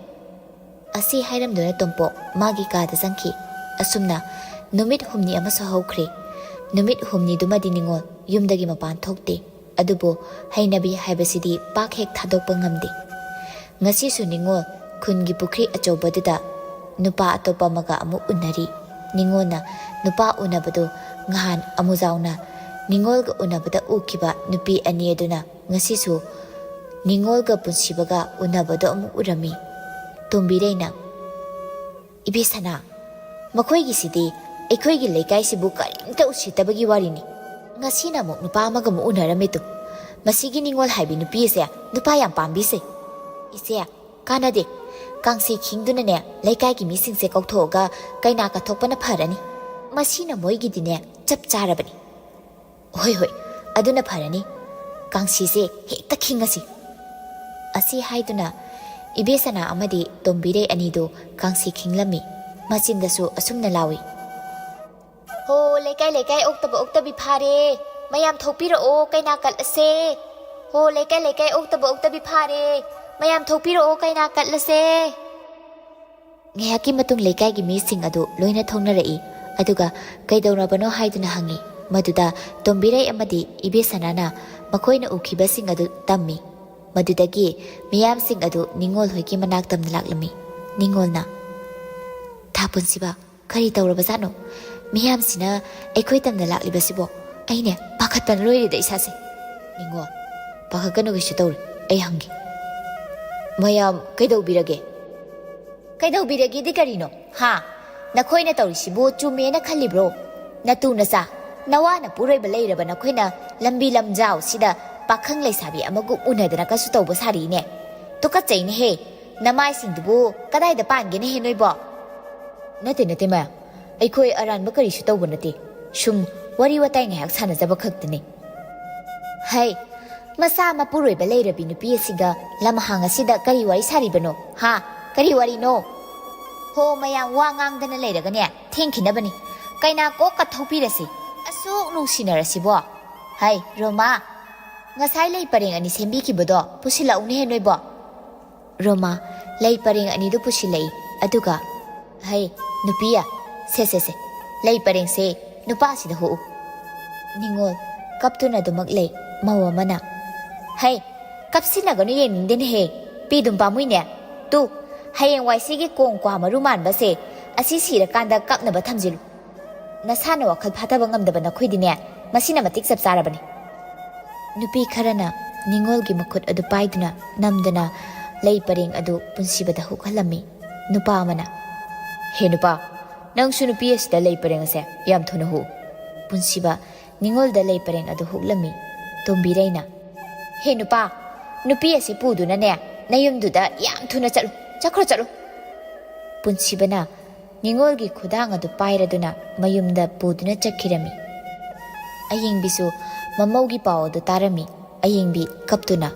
ꯑꯁꯤ ꯍꯥꯏꯔꯝꯗꯨꯅ ꯇꯣꯝꯄꯣꯛ ꯃꯥꯒꯤ ꯀꯥꯗ ꯆꯪꯈꯤ꯫ ꯑꯁꯨꯝꯅ ꯅꯨꯃꯤꯠ ꯍꯨꯝꯅꯤ ꯑꯃꯁꯨ ꯍꯧꯈ꯭ꯔꯦ꯫ ꯅꯨꯃꯤꯠ ꯍꯨꯝꯅꯤꯗꯨꯃꯗꯤ ꯅꯤꯉꯣꯜ ꯌꯨꯝꯗꯒꯤ ꯃꯄꯥꯟ ꯊꯣꯛꯇꯦ꯫ ꯑꯗꯨꯕꯨ ꯍꯩꯅꯕꯤ ꯍꯥꯏꯕꯁꯤꯗꯤ ꯄꯥꯛ ꯍꯦꯛ ꯊꯥꯗꯣꯛꯄ ꯉꯝꯗꯦ꯫ ꯉꯁꯤꯁꯨ ꯅꯤꯉꯣꯜ ꯈꯨꯟꯒꯤ ꯄꯨꯈ꯭ꯔꯤ ꯑꯆꯧꯕꯗꯨꯗ ꯅꯨꯄꯥ ꯑꯇꯣꯞꯄ ꯑꯃꯒ ꯑꯃꯨꯛ ꯎꯅꯔꯤ꯫ ꯅꯤꯉꯣꯜꯅ ꯅꯨꯄꯥ ꯎꯅꯕꯗꯨ ꯉꯍꯥꯟ ꯑꯃꯨꯖꯥꯎꯅ ꯅꯤꯉꯣꯜꯒ ꯎꯅꯕꯗ ꯎꯈꯤꯕ ꯅꯨꯄꯤ ꯑꯅꯤ ꯑꯗꯨꯅ ꯉꯁꯤꯁꯨ ꯅꯤꯉꯣꯜꯒ ꯄꯨꯟꯁꯤꯕꯒ ꯎꯅꯕꯗꯨ ꯑꯃꯨꯛ ꯎꯔꯝꯃꯤ꯫ ꯇꯣꯝꯕꯤꯔꯩꯅ, ꯏꯕꯦꯁꯅꯥ, ꯃꯈꯣꯏꯒꯤꯁꯤꯗꯤ ꯑꯩꯈꯣꯏꯒꯤ ꯂꯩꯀꯥꯏꯁꯤꯕꯨ ꯀꯔꯤꯝꯇ ꯎꯁꯤꯠꯇꯕꯒꯤ ꯋꯥꯔꯤꯅꯤ꯫ ꯉꯁꯤꯅ ꯑꯃꯨꯛ ꯅꯨꯄꯥ ꯑꯃꯒ ꯑꯃꯨꯛ ꯎꯅꯔꯝꯃꯦ ꯇꯨ꯫ ꯃꯁꯤꯒꯤ ꯅꯤꯉꯣꯜ ꯍꯥꯏꯕꯤ ꯅꯨꯄꯤ ꯑꯁꯦ ꯅꯨꯄꯥ ꯌꯥꯝ ꯄꯥꯝꯕꯤꯁꯦ꯫ ꯏꯆꯦ, ꯀꯥꯟꯅꯗꯦ꯫ ꯀꯥꯡꯁꯤ ꯈꯤꯡꯗꯨꯅꯅꯦ ꯂꯩꯀꯥꯏꯒꯤ ꯃꯤꯁꯤꯡꯁꯦ ꯀꯧꯊꯣꯛꯑꯒ ꯀꯩꯅꯥ ꯀꯠꯊꯣꯛꯄꯅ ꯐꯔꯅꯤ꯫ ꯃꯁꯤꯅ ꯃꯣꯏꯒꯤꯗꯤꯅꯦ ꯆꯞ ꯆꯥꯔꯕꯅꯤ꯫ ꯍꯣꯏ, ꯍꯣꯏ, ꯑꯗꯨꯅ ꯐꯔꯅꯤ꯫ ꯀꯥꯡꯁꯤꯁꯦ ꯍꯦꯛꯇ ꯈꯤꯡꯉꯁꯤ꯫ ꯑꯁꯤ ꯍꯥꯏꯗꯨꯅ ꯏꯕꯦꯁꯅꯥ ꯑꯃꯗꯤ ꯇꯣꯝꯕꯤꯔꯩ ꯑꯅꯤꯗꯨ ꯀꯥꯡꯁꯤ ꯈꯤꯡꯂꯝꯃꯤ꯫ ꯃꯆꯤꯟꯗꯁꯨ ꯑꯁꯨꯝꯅ ꯂꯥꯎꯏ, "ꯍꯣ, ꯂꯩꯀꯥꯏ ꯂꯩꯀꯥꯏ ꯑꯣꯛꯇꯕ ꯑꯣꯛꯇꯕꯤ ꯐꯥꯔꯦ, ꯃꯌꯥꯝ ꯊꯣꯛꯄꯤꯔꯛꯑꯣ, ꯀꯩꯅꯥ ꯀꯠꯂꯁꯦ꯫ ꯍꯣ, ꯂꯩꯀꯥꯏ ꯂꯩꯀꯥꯏ ꯑꯣꯛꯇꯕ ꯑꯣꯛꯇꯕꯤ ꯐꯥꯔꯦ, ꯃꯌꯥꯝ ꯊꯣꯛꯄꯤꯔꯛꯑꯣ, ꯀꯩꯅꯥ ꯀꯠꯂꯁꯦ"꯫ ꯉꯥꯏꯍꯥꯛꯀꯤ ꯃꯇꯨꯡ ꯂꯩꯀꯥꯏꯒꯤ ꯃꯤꯁꯤꯡ ꯑꯗꯨ ꯂꯣꯏꯅ ꯊꯣꯛꯅꯔꯛꯏ꯫ ꯑꯗꯨꯒ ꯀꯩꯗꯧꯔꯕꯅꯣ ꯍꯥꯏꯗꯨꯅ ꯍꯪꯉꯤ꯫ ꯃꯗꯨꯗ ꯇꯣꯝꯕꯤꯔꯩ ꯑꯃꯗꯤ ꯏꯕꯦꯁꯅꯥꯅ ꯃꯈꯣꯏꯅ ꯎꯈꯤꯕꯁꯤꯡ ꯑꯗꯨ ꯇꯝꯃꯤ꯫ ꯃꯗꯨꯗꯒꯤ ꯃꯤꯌꯥꯝꯁꯤꯡ ꯑꯗꯨ ꯅꯤꯉꯣꯜ ꯍꯣꯏꯒꯤ ꯃꯅꯥꯛ ꯇꯝꯅ ꯂꯥꯛꯂꯝꯃꯤ꯫ ꯅꯤꯉꯣꯜꯅ, "ꯊꯥ ꯄꯨꯟꯁꯤꯕ, ꯀꯔꯤ ꯇꯧꯔꯕꯖꯥꯠꯅꯣ? ꯃꯤꯌꯥꯝꯁꯤꯅ ꯑꯩꯈꯣꯏ ꯇꯝꯅ ꯂꯥꯛꯂꯤꯕꯁꯤꯕꯣ? ꯑꯩꯅꯦ ꯄꯥꯈꯠꯄꯅ ꯂꯣꯏꯔꯦꯗ ꯏꯁꯥꯁꯦ"꯫ ꯅꯤꯉꯣꯜ, "ꯄꯥꯈꯠꯀꯅꯨ, ꯀꯩꯁꯨ ꯇꯧꯔꯣꯏ, ꯑꯩ ꯍꯪꯒꯦ꯫ ꯃꯌꯥꯝ ꯀꯩꯗꯧꯕꯤꯔꯒꯦ?" "ꯀꯩꯗꯧꯕꯤꯔꯒꯦꯗꯤ ꯀꯔꯤꯅꯣ? ꯍꯥ? ꯅꯈꯣꯏꯅ ꯇꯧꯔꯤꯁꯤꯕꯨ ꯆꯨꯝꯃꯦꯅ ꯈꯜꯂꯤꯕ꯭ꯔꯣ? ꯅꯇꯨ ꯅꯆꯥ, ꯅꯋꯥ ꯅꯄꯨꯔꯣꯏꯕ ꯂꯩꯔꯕ ꯅꯈꯣꯏꯅ ꯂꯝꯕꯤ ꯂꯝꯖꯥꯎꯁꯤꯗ ꯄꯥꯈꯪ ꯂꯩꯁꯥꯕꯤ ꯑꯃꯒꯨꯝ ꯎꯅꯗꯅ ꯀꯁꯨ ꯇꯧꯕ ꯁꯥꯔꯤꯅꯦ꯫ ꯇꯨꯀꯠꯆꯩꯅꯦꯍꯦ꯫ ꯅꯃꯥꯏꯁꯤꯡꯗꯨꯕꯨ ꯀꯗꯥꯏꯗ ꯄꯥꯟꯒꯦꯅꯦꯍꯦ ꯅꯣꯏꯕꯣ?" "ꯅꯠꯇꯦ, ꯅꯠꯇꯦ ꯃꯌꯥꯝ, ꯑꯩꯈꯣꯏ ꯑꯔꯥꯟꯕ ꯀꯔꯤꯁꯨ ꯇꯧꯕ ꯅꯠꯇꯦ꯫ ꯁꯨꯝ ꯋꯥꯔꯤ ꯋꯥꯇꯥꯏ ꯉꯥꯏꯍꯥꯛ ꯁꯥꯟꯅꯖꯕ ꯈꯛꯇꯅꯤ"꯫ "ꯍꯩ, ꯃꯆꯥ ꯃꯄꯨꯔꯣꯏꯕ ꯂꯩꯔꯕꯤ ꯅꯨꯄꯤ ꯑꯁꯤꯒ ꯂꯝꯍꯥꯡ ꯑꯁꯤꯗ ꯀꯔꯤ ꯋꯥꯔꯤ ꯁꯥꯔꯤꯕꯅꯣ? ꯍꯥ? ꯀꯔꯤ ꯋꯥꯔꯤꯅꯣ? ꯍꯣ, ꯃꯌꯥꯝ ꯋꯥ ꯉꯥꯡꯗꯅ ꯂꯩꯔꯒꯅꯦ, ꯊꯦꯡꯈꯤꯅꯕꯅꯤ꯫ ꯀꯩꯅꯥ ꯀꯣꯛꯀ ꯊꯧꯕꯤꯔꯁꯤ꯫ ꯑꯁꯨꯛ ꯅꯨꯡꯁꯤꯅꯔꯁꯤꯕꯣ꯫ ꯍꯩ, ꯔꯣꯃꯥ, ꯉꯁꯥꯏ ꯂꯩ ꯄꯔꯦꯡ ꯑꯅꯤ ꯁꯦꯝꯕꯤꯈꯤꯕꯗꯣ ꯄꯨꯁꯤꯜꯂꯛꯎꯅꯦꯍꯦ ꯅꯣꯏꯕꯣ"꯫ ꯔꯣꯃꯥ ꯂꯩ ꯄꯔꯦꯡ ꯑꯅꯤꯗꯨ ꯄꯨꯁꯤꯜꯂꯛꯏ꯫ ꯑꯗꯨꯒ, "ꯍꯩ, ꯅꯨꯄꯤꯌꯥ, ꯁꯦ, ꯁꯦ, ꯁꯦ, ꯂꯩ ꯄꯔꯦꯡꯁꯦ ꯅꯨꯄꯥꯁꯤꯗ ꯍꯨꯛꯎ"꯫ ꯅꯤꯉꯣꯜ ꯀꯞꯇꯨꯅ ꯑꯗꯨꯃꯛ ꯂꯩ꯫ ꯃꯧ ꯑꯃꯅ, "ꯍꯩ, ꯀꯞꯁꯤꯟꯅꯒꯅꯨ, ꯌꯦꯡꯅꯤꯡꯗꯦꯅꯦꯍꯦ꯫ ꯄꯤꯗꯨꯝ ꯄꯥꯝꯃꯨꯏꯅꯦ꯫ ꯇꯨ, ꯍꯌꯦꯡꯋꯥꯏ ꯁꯤꯒꯤ ꯀꯣꯡ ꯀ꯭ꯋꯥ ꯃꯔꯨ ꯃꯥꯟꯕꯁꯦ ꯑꯁꯤ ꯁꯤꯔꯀꯥꯟꯗ ꯀꯞꯅꯕ ꯊꯝꯖꯤꯜꯂꯨ꯫ ꯅꯁꯥꯅ ꯋꯥꯈꯜ ꯐꯥꯊꯕ ꯉꯝꯗꯕ ꯅꯈꯣꯏꯗꯤꯅꯦ, ꯃꯁꯤꯅ ꯃꯇꯤꯛ ꯆꯞ ꯆꯥꯔꯕꯅꯤ"꯫ ꯅꯨꯄꯤ ꯈꯔꯅ ꯅꯤꯉꯣꯜꯒꯤ ꯃꯈꯨꯠ ꯑꯗꯨ ꯄꯥꯏꯗꯨꯅ ꯅꯝꯗꯨꯅ ꯂꯩ ꯄꯔꯦꯡ ꯑꯗꯨ ꯄꯨꯟꯁꯤꯕꯗ ꯍꯨꯛꯍꯜꯂꯝꯃꯤ꯫ ꯅꯨꯄꯥ ꯑꯃꯅ, "ꯍꯦ ꯅꯨꯄꯥ, ꯅꯪꯁꯨ ꯅꯨꯄꯤ ꯑꯁꯤꯗ ꯂꯩ ꯄꯔꯦꯡ ꯑꯁꯦ ꯌꯥꯝ ꯊꯨꯅ ꯍꯨꯛꯎ"꯫ ꯄꯨꯟꯁꯤꯕ ꯅꯤꯉꯣꯜꯗ ꯂꯩ ꯄꯔꯦꯡ ꯑꯗꯨ ꯍꯨꯛꯂꯝꯃꯤ꯫ ꯇꯣꯝꯕꯤꯔꯩꯅ, "ꯍꯦ ꯅꯨꯄꯥ, ꯅꯨꯄꯤ ꯑꯁꯤ ꯄꯨꯗꯨꯅꯅꯦ ꯅꯌꯨꯝꯗꯨꯗ ꯌꯥꯝ ꯊꯨꯅ ꯆꯠꯂꯨ, ꯆꯠꯈ꯭ꯔꯣ, ꯆꯠꯂꯨ"꯫ ꯄꯨꯟꯁꯤꯕꯅ ꯅꯤꯉꯣꯜꯒꯤ ꯈꯨꯗꯥꯡ ꯑꯗꯨ ꯄꯥꯏꯔꯗꯨꯅ ꯃꯌꯨꯝꯗ ꯄꯨꯗꯨꯅ ꯆꯠꯈꯤꯔꯝꯃꯤ꯫ ꯑꯌꯦꯡꯕꯤꯁꯨ ꯃꯃꯧꯒꯤ ꯄꯥꯎ ꯑꯗꯨ ꯇꯥꯔꯝꯃꯤ꯫ ꯑꯌꯦꯡꯕꯤ ꯀꯞꯇꯨꯅ,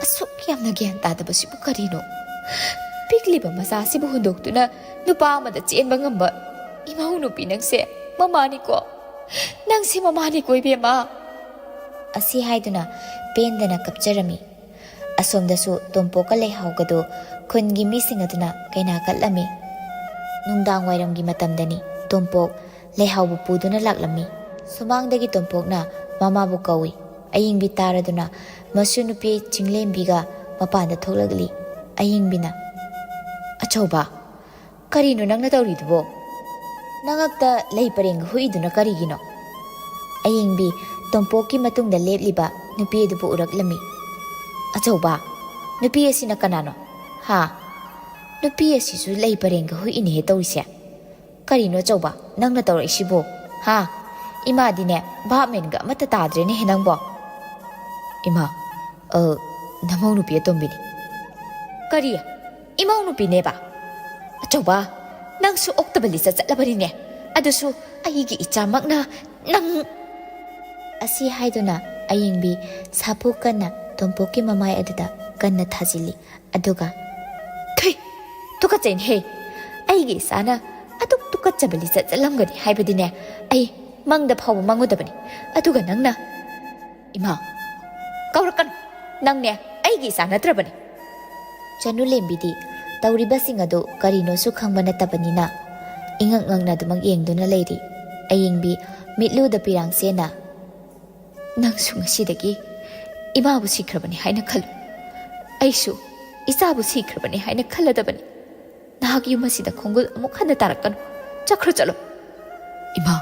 "ꯑꯁꯨꯛ ꯌꯥꯝꯅ ꯒ꯭ꯌꯥꯟ ꯇꯥꯗꯕꯁꯤꯕꯨ ꯀꯔꯤꯅꯣ? ꯄꯤꯛꯂꯤꯕ ꯃꯆꯥꯁꯤꯕꯨ ꯍꯨꯟꯗꯣꯛꯇꯨꯅ ꯅꯨꯄꯥ ꯑꯃꯗ ꯆꯦꯟꯕ ꯉꯝꯕ ꯏꯃꯧ ꯅꯨꯄꯤ ꯅꯪꯁꯦ ꯃꯃꯥꯅꯤꯀꯣ꯫ ꯅꯪꯁꯦ ꯃꯃꯥꯅꯤꯀꯣ ꯏꯕꯦꯝꯃ!" ꯑꯁꯤ ꯍꯥꯏꯗꯨꯅ ꯄꯦꯟꯗꯅ ꯀꯞꯆꯔꯝꯃꯤ꯫ ꯑꯁꯣꯝꯗꯁꯨ ꯇꯣꯝꯄꯣꯛꯀ ꯂꯩꯍꯥꯎꯒꯗꯨ ꯈꯨꯟꯒꯤ ꯃꯤꯁꯤꯡ ꯑꯗꯨꯅ ꯀꯩꯅꯥ ꯀꯠꯂꯝꯃꯤ꯫ ꯅꯨꯡꯗꯥꯡ ꯋꯥꯏꯔꯝꯒꯤ ꯃꯇꯝꯗꯅꯤ꯫ ꯇꯣꯝꯄꯣꯛ ꯂꯩꯍꯥꯎꯕꯨ ꯄꯨꯗꯨꯅ ꯂꯥꯛꯂꯝꯃꯤ꯫ ꯁꯨꯃꯥꯡꯗꯒꯤ ꯇꯣꯝꯄꯣꯛꯅ ꯃꯃꯥꯕꯨ ꯀꯧꯏ꯫ ꯑꯌꯤꯡꯕꯤ ꯇꯥꯔꯗꯨꯅ ꯃꯁꯨ ꯅꯨꯄꯤ ꯆꯤꯡꯂꯦꯝꯕꯤꯒ ꯃꯄꯥꯟꯗ ꯊꯣꯛꯂꯛꯂꯤ꯫ ꯑꯌꯤꯡꯕꯤꯅ, "ꯑꯆꯧꯕ, ꯀꯔꯤꯅꯣ ꯅꯪꯅ ꯇꯧꯔꯤꯗꯨꯕꯣ? ꯅꯉꯛꯇ ꯂꯩ ꯄꯔꯦꯡꯒ ꯍꯨꯛꯏꯗꯨꯅ ꯀꯔꯤꯒꯤꯅꯣ?" ꯑꯌꯤꯡꯕꯤ ꯇꯣꯝꯄꯣꯛꯀꯤ ꯃꯇꯨꯡꯗ ꯂꯦꯞꯂꯤꯕ ꯅꯨꯄꯤ ꯑꯗꯨꯕꯨ ꯎꯔꯛꯂꯝꯃꯤ꯫ "ꯑꯆꯧꯕ, ꯅꯨꯄꯤ ꯑꯁꯤꯅ ꯀꯅꯥꯅꯣ? ꯍꯥ? ꯅꯨꯄꯤ ꯑꯁꯤꯁꯨ ꯂꯩ ꯄꯔꯦꯡꯒ ꯍꯨꯛꯏꯅꯦꯍꯦ ꯇꯧꯔꯤꯁꯦ꯫ ꯀꯔꯤꯅꯣ ꯑꯆꯧꯕ, ꯅꯪꯅ ꯇꯧꯔꯛꯏꯁꯤꯕꯣ? ꯍꯥ? ꯏꯃꯥꯗꯤꯅꯦ, ꯚꯥꯞ ꯃꯦꯟꯒ ꯑꯃꯠꯇ ꯇꯥꯗ꯭ꯔꯦꯅꯦꯍꯦ ꯅꯪꯕꯣ꯫ ꯏꯃꯥ, ꯑ, ꯅꯃꯧ ꯅꯨꯄꯤ ꯑꯇꯣꯝꯕꯤꯅꯤ꯫" "ꯀꯔꯤ? ꯏꯃꯧ ꯅꯨꯄꯤꯅꯦꯕ? ꯑꯆꯧꯕ, ꯅꯪꯁꯨ ꯑꯣꯛꯇꯕ ꯂꯤꯆꯠ ꯆꯠꯂꯕꯅꯤꯅꯦ꯫ ꯑꯗꯨꯁꯨ ꯑꯩꯒꯤ ꯏꯆꯥꯃꯛꯅ ꯅꯪ!" ꯑꯁꯤ ꯍꯥꯏꯗꯨꯅ ꯑꯌꯤꯡꯕꯤ ꯁꯥꯐꯨ ꯀꯟꯅ ꯇꯣꯝꯄꯣꯛꯀꯤ ꯃꯃꯥꯏ ꯑꯗꯨꯗ ꯀꯟꯅ ꯊꯥꯖꯤꯜꯂꯤ꯫ ꯑꯗꯨꯒ, "ꯊꯨꯏ, ꯇꯨꯀꯠꯆꯩꯅꯦꯍꯦ! ꯑꯩꯒꯤ ꯏꯆꯥꯅ ꯑꯗꯨꯛ ꯇꯨꯀꯠꯆꯕ ꯂꯤꯆꯠ ꯆꯠꯂꯝꯒꯅꯤ ꯍꯥꯏꯕꯗꯤꯅꯦ, ꯑꯩ ꯃꯪꯗ ꯐꯥꯎꯕ ꯃꯪꯉꯨꯗꯕꯅꯤ꯫ ꯑꯗꯨꯒ ꯅꯪꯅ, ꯏꯃꯥ, ꯀꯧꯔꯛꯀꯅꯨ! ꯅꯪꯅꯦ ꯑꯩꯒꯤ ꯏꯆꯥ ꯅꯠꯇ꯭ꯔꯕꯅꯤ!" ꯆꯅꯨꯂꯦꯝꯕꯤꯗꯤ ꯇꯧꯔꯤꯕꯁꯤꯡ ꯑꯗꯨ ꯀꯔꯤꯅꯣꯁꯨ ꯈꯪꯕ ꯅꯠꯇꯕꯅꯤꯅ ꯏꯉꯛ ꯉꯛꯅ ꯑꯗꯨꯃꯛ ꯌꯦꯡꯗꯨꯅ ꯂꯩꯔꯤ꯫ ꯑꯌꯤꯡꯕꯤ ꯃꯤꯠꯂꯨꯗ ꯄꯤꯔꯥꯡꯁꯦꯅ, "ꯅꯪꯁꯨ ꯉꯁꯤꯗꯒꯤ ꯏꯃꯥꯕꯨ ꯁꯤꯈ꯭ꯔꯕꯅꯤ ꯍꯥꯏꯅ ꯈꯜꯂꯨ꯫ ꯑꯩꯁꯨ ꯏꯆꯥꯕꯨ ꯁꯤꯈ꯭ꯔꯕꯅꯤ ꯍꯥꯏꯅ ꯈꯜꯂꯗꯕꯅꯤ꯫ ꯅꯍꯥꯛ ꯌꯨꯝ ꯑꯁꯤꯗ ꯈꯣꯡꯒꯨꯜ ꯑꯃꯨꯛ ꯍꯟꯅ ꯇꯥꯔꯛꯀꯅꯨ꯫ ꯆꯠꯈ꯭ꯔꯣ, ꯆꯠꯂꯣ꯫" "ꯏꯃꯥ!"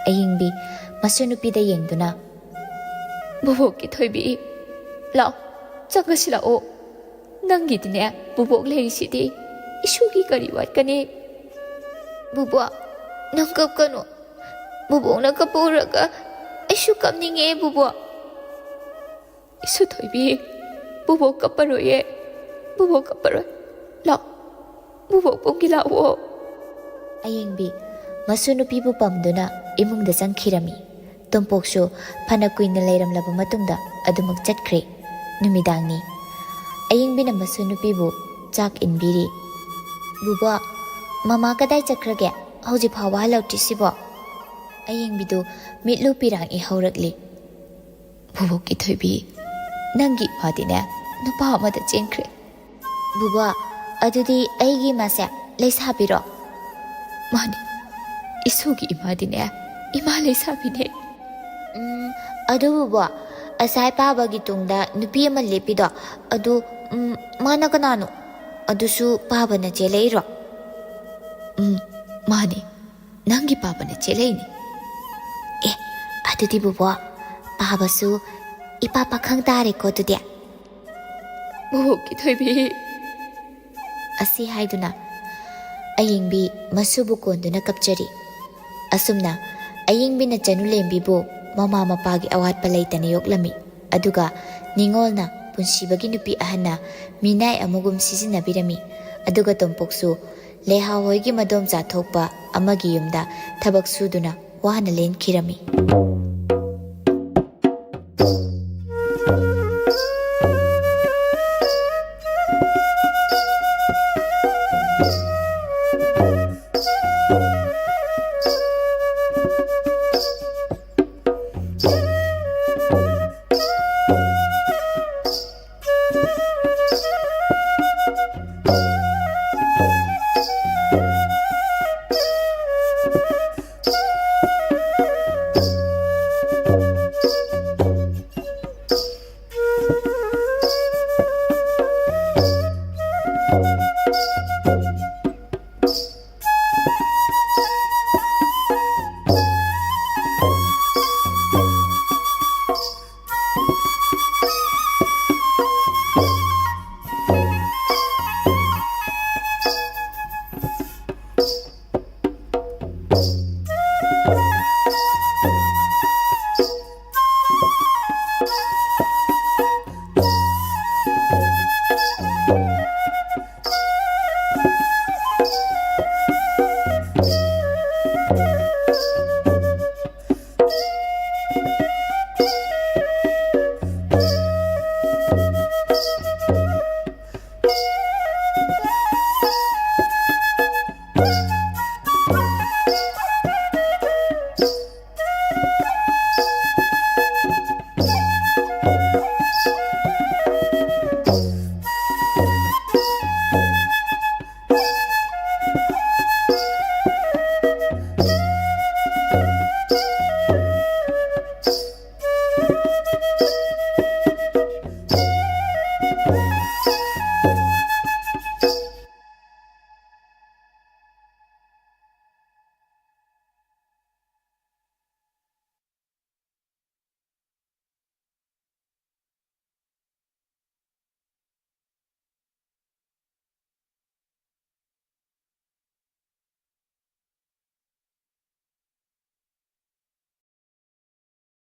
ꯑꯌꯤꯡꯕꯤ ꯃꯁꯨ ꯅꯨꯄꯤꯗ ꯌꯦꯡꯗꯨꯅ, "ꯕꯣꯕꯣꯛꯀꯤ ꯊꯣꯏꯕꯤ, ꯂꯥꯛꯑꯣ, ꯆꯪꯉꯁꯤ ꯂꯥꯛꯑꯣ꯫ ꯅꯪꯒꯤꯗꯤꯅꯦ ꯕꯣꯕꯣꯛ ꯂꯩꯔꯤꯁꯤꯗꯤ, ꯏꯁꯨꯒꯤ ꯀꯔꯤ ꯋꯥꯠꯀꯅꯤ?" "ꯕꯣꯕꯣꯛ, ꯅꯪ ꯀꯞꯀꯅꯨ꯫ ꯕꯣꯕꯣꯛꯅ ꯀꯞꯄ ꯎꯔꯒ ꯑꯩꯁꯨ ꯀꯞꯅꯤꯡꯉꯦ, ꯕꯣꯕꯣꯛ꯫" "ꯏꯁꯨ ꯊꯣꯏꯕꯤ, ꯕꯣꯕꯣꯛ ꯀꯞꯄꯔꯣꯏꯌꯦ꯫ ꯕꯣꯕꯣꯛ ꯀꯞꯄꯔꯣꯏ꯫ ꯂꯥꯛꯑꯣ, ꯕꯣꯕꯣꯛ ꯄꯨꯡꯒꯤ ꯂꯥꯛꯑꯣ꯫" ꯑꯌꯤꯡꯕꯤ ꯃꯁꯨ ꯅꯨꯄꯤꯕꯨ ꯄꯝꯗꯨꯅ ꯏꯃꯨꯡꯗ ꯆꯪꯈꯤꯔꯝꯃꯤ꯫ ꯇꯣꯝꯄꯣꯛꯁꯨ ꯐꯅ ꯀꯨꯏꯅ ꯂꯩꯔꯝꯂꯕ ꯃꯇꯨꯡꯗ ꯑꯗꯨꯃꯛ ꯆꯠꯈ꯭ꯔꯦ꯫ ꯅꯨꯃꯤꯗꯥꯡꯅꯤ꯫ ꯑꯌꯤꯡꯕꯤꯅ ꯃꯁꯨ ꯅꯨꯄꯤꯕꯨ ꯆꯥꯛ ꯏꯟꯕꯤꯔꯤ꯫ "ꯕꯨꯕꯣꯛ, ꯃꯃꯥ ꯀꯗꯥꯏ ꯆꯠꯈ꯭ꯔꯒꯦ? ꯍꯧꯖꯤꯛ ꯐꯥꯎꯕ ꯍꯜꯂꯛꯇ꯭ꯔꯤꯁꯤꯕꯣ?" ꯑꯌꯤꯡꯕꯤꯗꯨ ꯃꯤꯠꯂꯨ ꯄꯤꯔꯥꯡ ꯏꯍꯧꯔꯛꯂꯤ꯫ "ꯕꯨꯕꯣꯛꯀꯤ ꯊꯣꯏꯕꯤ, ꯅꯪꯒꯤ ꯏꯃꯥꯗꯤꯅꯦ ꯅꯨꯄꯥ ꯑꯃꯗ ꯆꯦꯟꯈ꯭ꯔꯦ꯫" "ꯕꯨꯕꯣꯛ, ꯑꯗꯨꯗꯤ ꯑꯩꯒꯤ ꯏꯃꯥꯁꯦ ꯂꯩꯁꯥꯕꯤꯔꯣ?" "ꯃꯥꯅꯤ, ꯏꯁꯨꯒꯤ ꯏꯃꯥꯗꯤꯅꯦ ꯏꯃꯥ ꯂꯩꯁꯥꯕꯤꯅꯦ꯫" "ꯎꯝ, ꯑꯗꯨ ꯕꯨꯕꯣꯛ, ꯑꯁꯥꯏ ꯄꯥꯕꯒꯤ ꯇꯨꯡꯗ ꯅꯨꯄꯤ ꯑꯃ ꯂꯦꯞꯄꯤꯗꯣ, ꯑꯗꯨ, ꯎꯝ, ꯃꯥꯅ ꯀꯅꯥꯅꯣ? ꯑꯗꯨꯁꯨ ꯄꯥꯕꯅ ꯆꯦꯜꯂꯛꯏꯔꯣ?" "ꯎꯝ, ꯃꯥꯅꯤ, ꯅꯪꯒꯤ ꯄꯥꯕꯅ ꯆꯦꯜꯂꯛꯏꯅꯤ꯫" "ꯑꯦ, ꯑꯗꯨꯗꯤ ꯕꯨꯕꯣꯛ, ꯄꯥꯕꯁꯨ ꯏꯄꯥ ꯄꯥꯈꯪ ꯇꯥꯔꯦꯀꯣ ꯑꯗꯨꯗꯤ?" "ꯕꯨꯕꯣꯛꯀꯤ ꯊꯣꯏꯕꯤ꯫" ꯑꯁꯤ ꯍꯥꯏꯗꯨꯅ ꯑꯌꯤꯡꯕꯤ ꯃꯁꯨꯕꯨ ꯀꯣꯟꯗꯨꯅ ꯀꯞꯆꯔꯤ꯫ ꯑꯁꯨꯝꯅ ꯑꯌꯤꯡꯕꯤꯅ ꯆꯅꯨꯂꯦꯝꯕꯤꯕꯨ ꯃꯃꯥ ꯃꯄꯥꯒꯤ ꯑꯋꯥꯠꯄ ꯂꯩꯇꯅ ꯌꯣꯛꯂꯝꯃꯤ꯫ ꯑꯗꯨꯒ ꯅꯤꯉꯣꯜꯅ, ꯄꯨꯟꯁꯤꯕꯒꯤ ꯅꯨꯄꯤ ꯑꯍꯟꯅ, ꯃꯤꯅꯥꯏ ꯑꯃꯒꯨꯝ ꯁꯤꯖꯤꯟꯅꯕꯤꯔꯝꯃꯤ꯫ ꯑꯗꯨꯒ ꯇꯣꯝꯄꯣꯛꯁꯨ ꯂꯩꯍꯥꯎ ꯍꯣꯏꯒꯤ ꯃꯗꯣꯝꯆꯥ ꯊꯣꯛꯄ ꯑꯃꯒꯤ ꯌꯨꯝꯗ ꯊꯕꯛ ꯁꯨꯗꯨꯅ ꯋꯥꯅ ꯂꯦꯟꯈꯤꯔꯝꯃꯤ꯫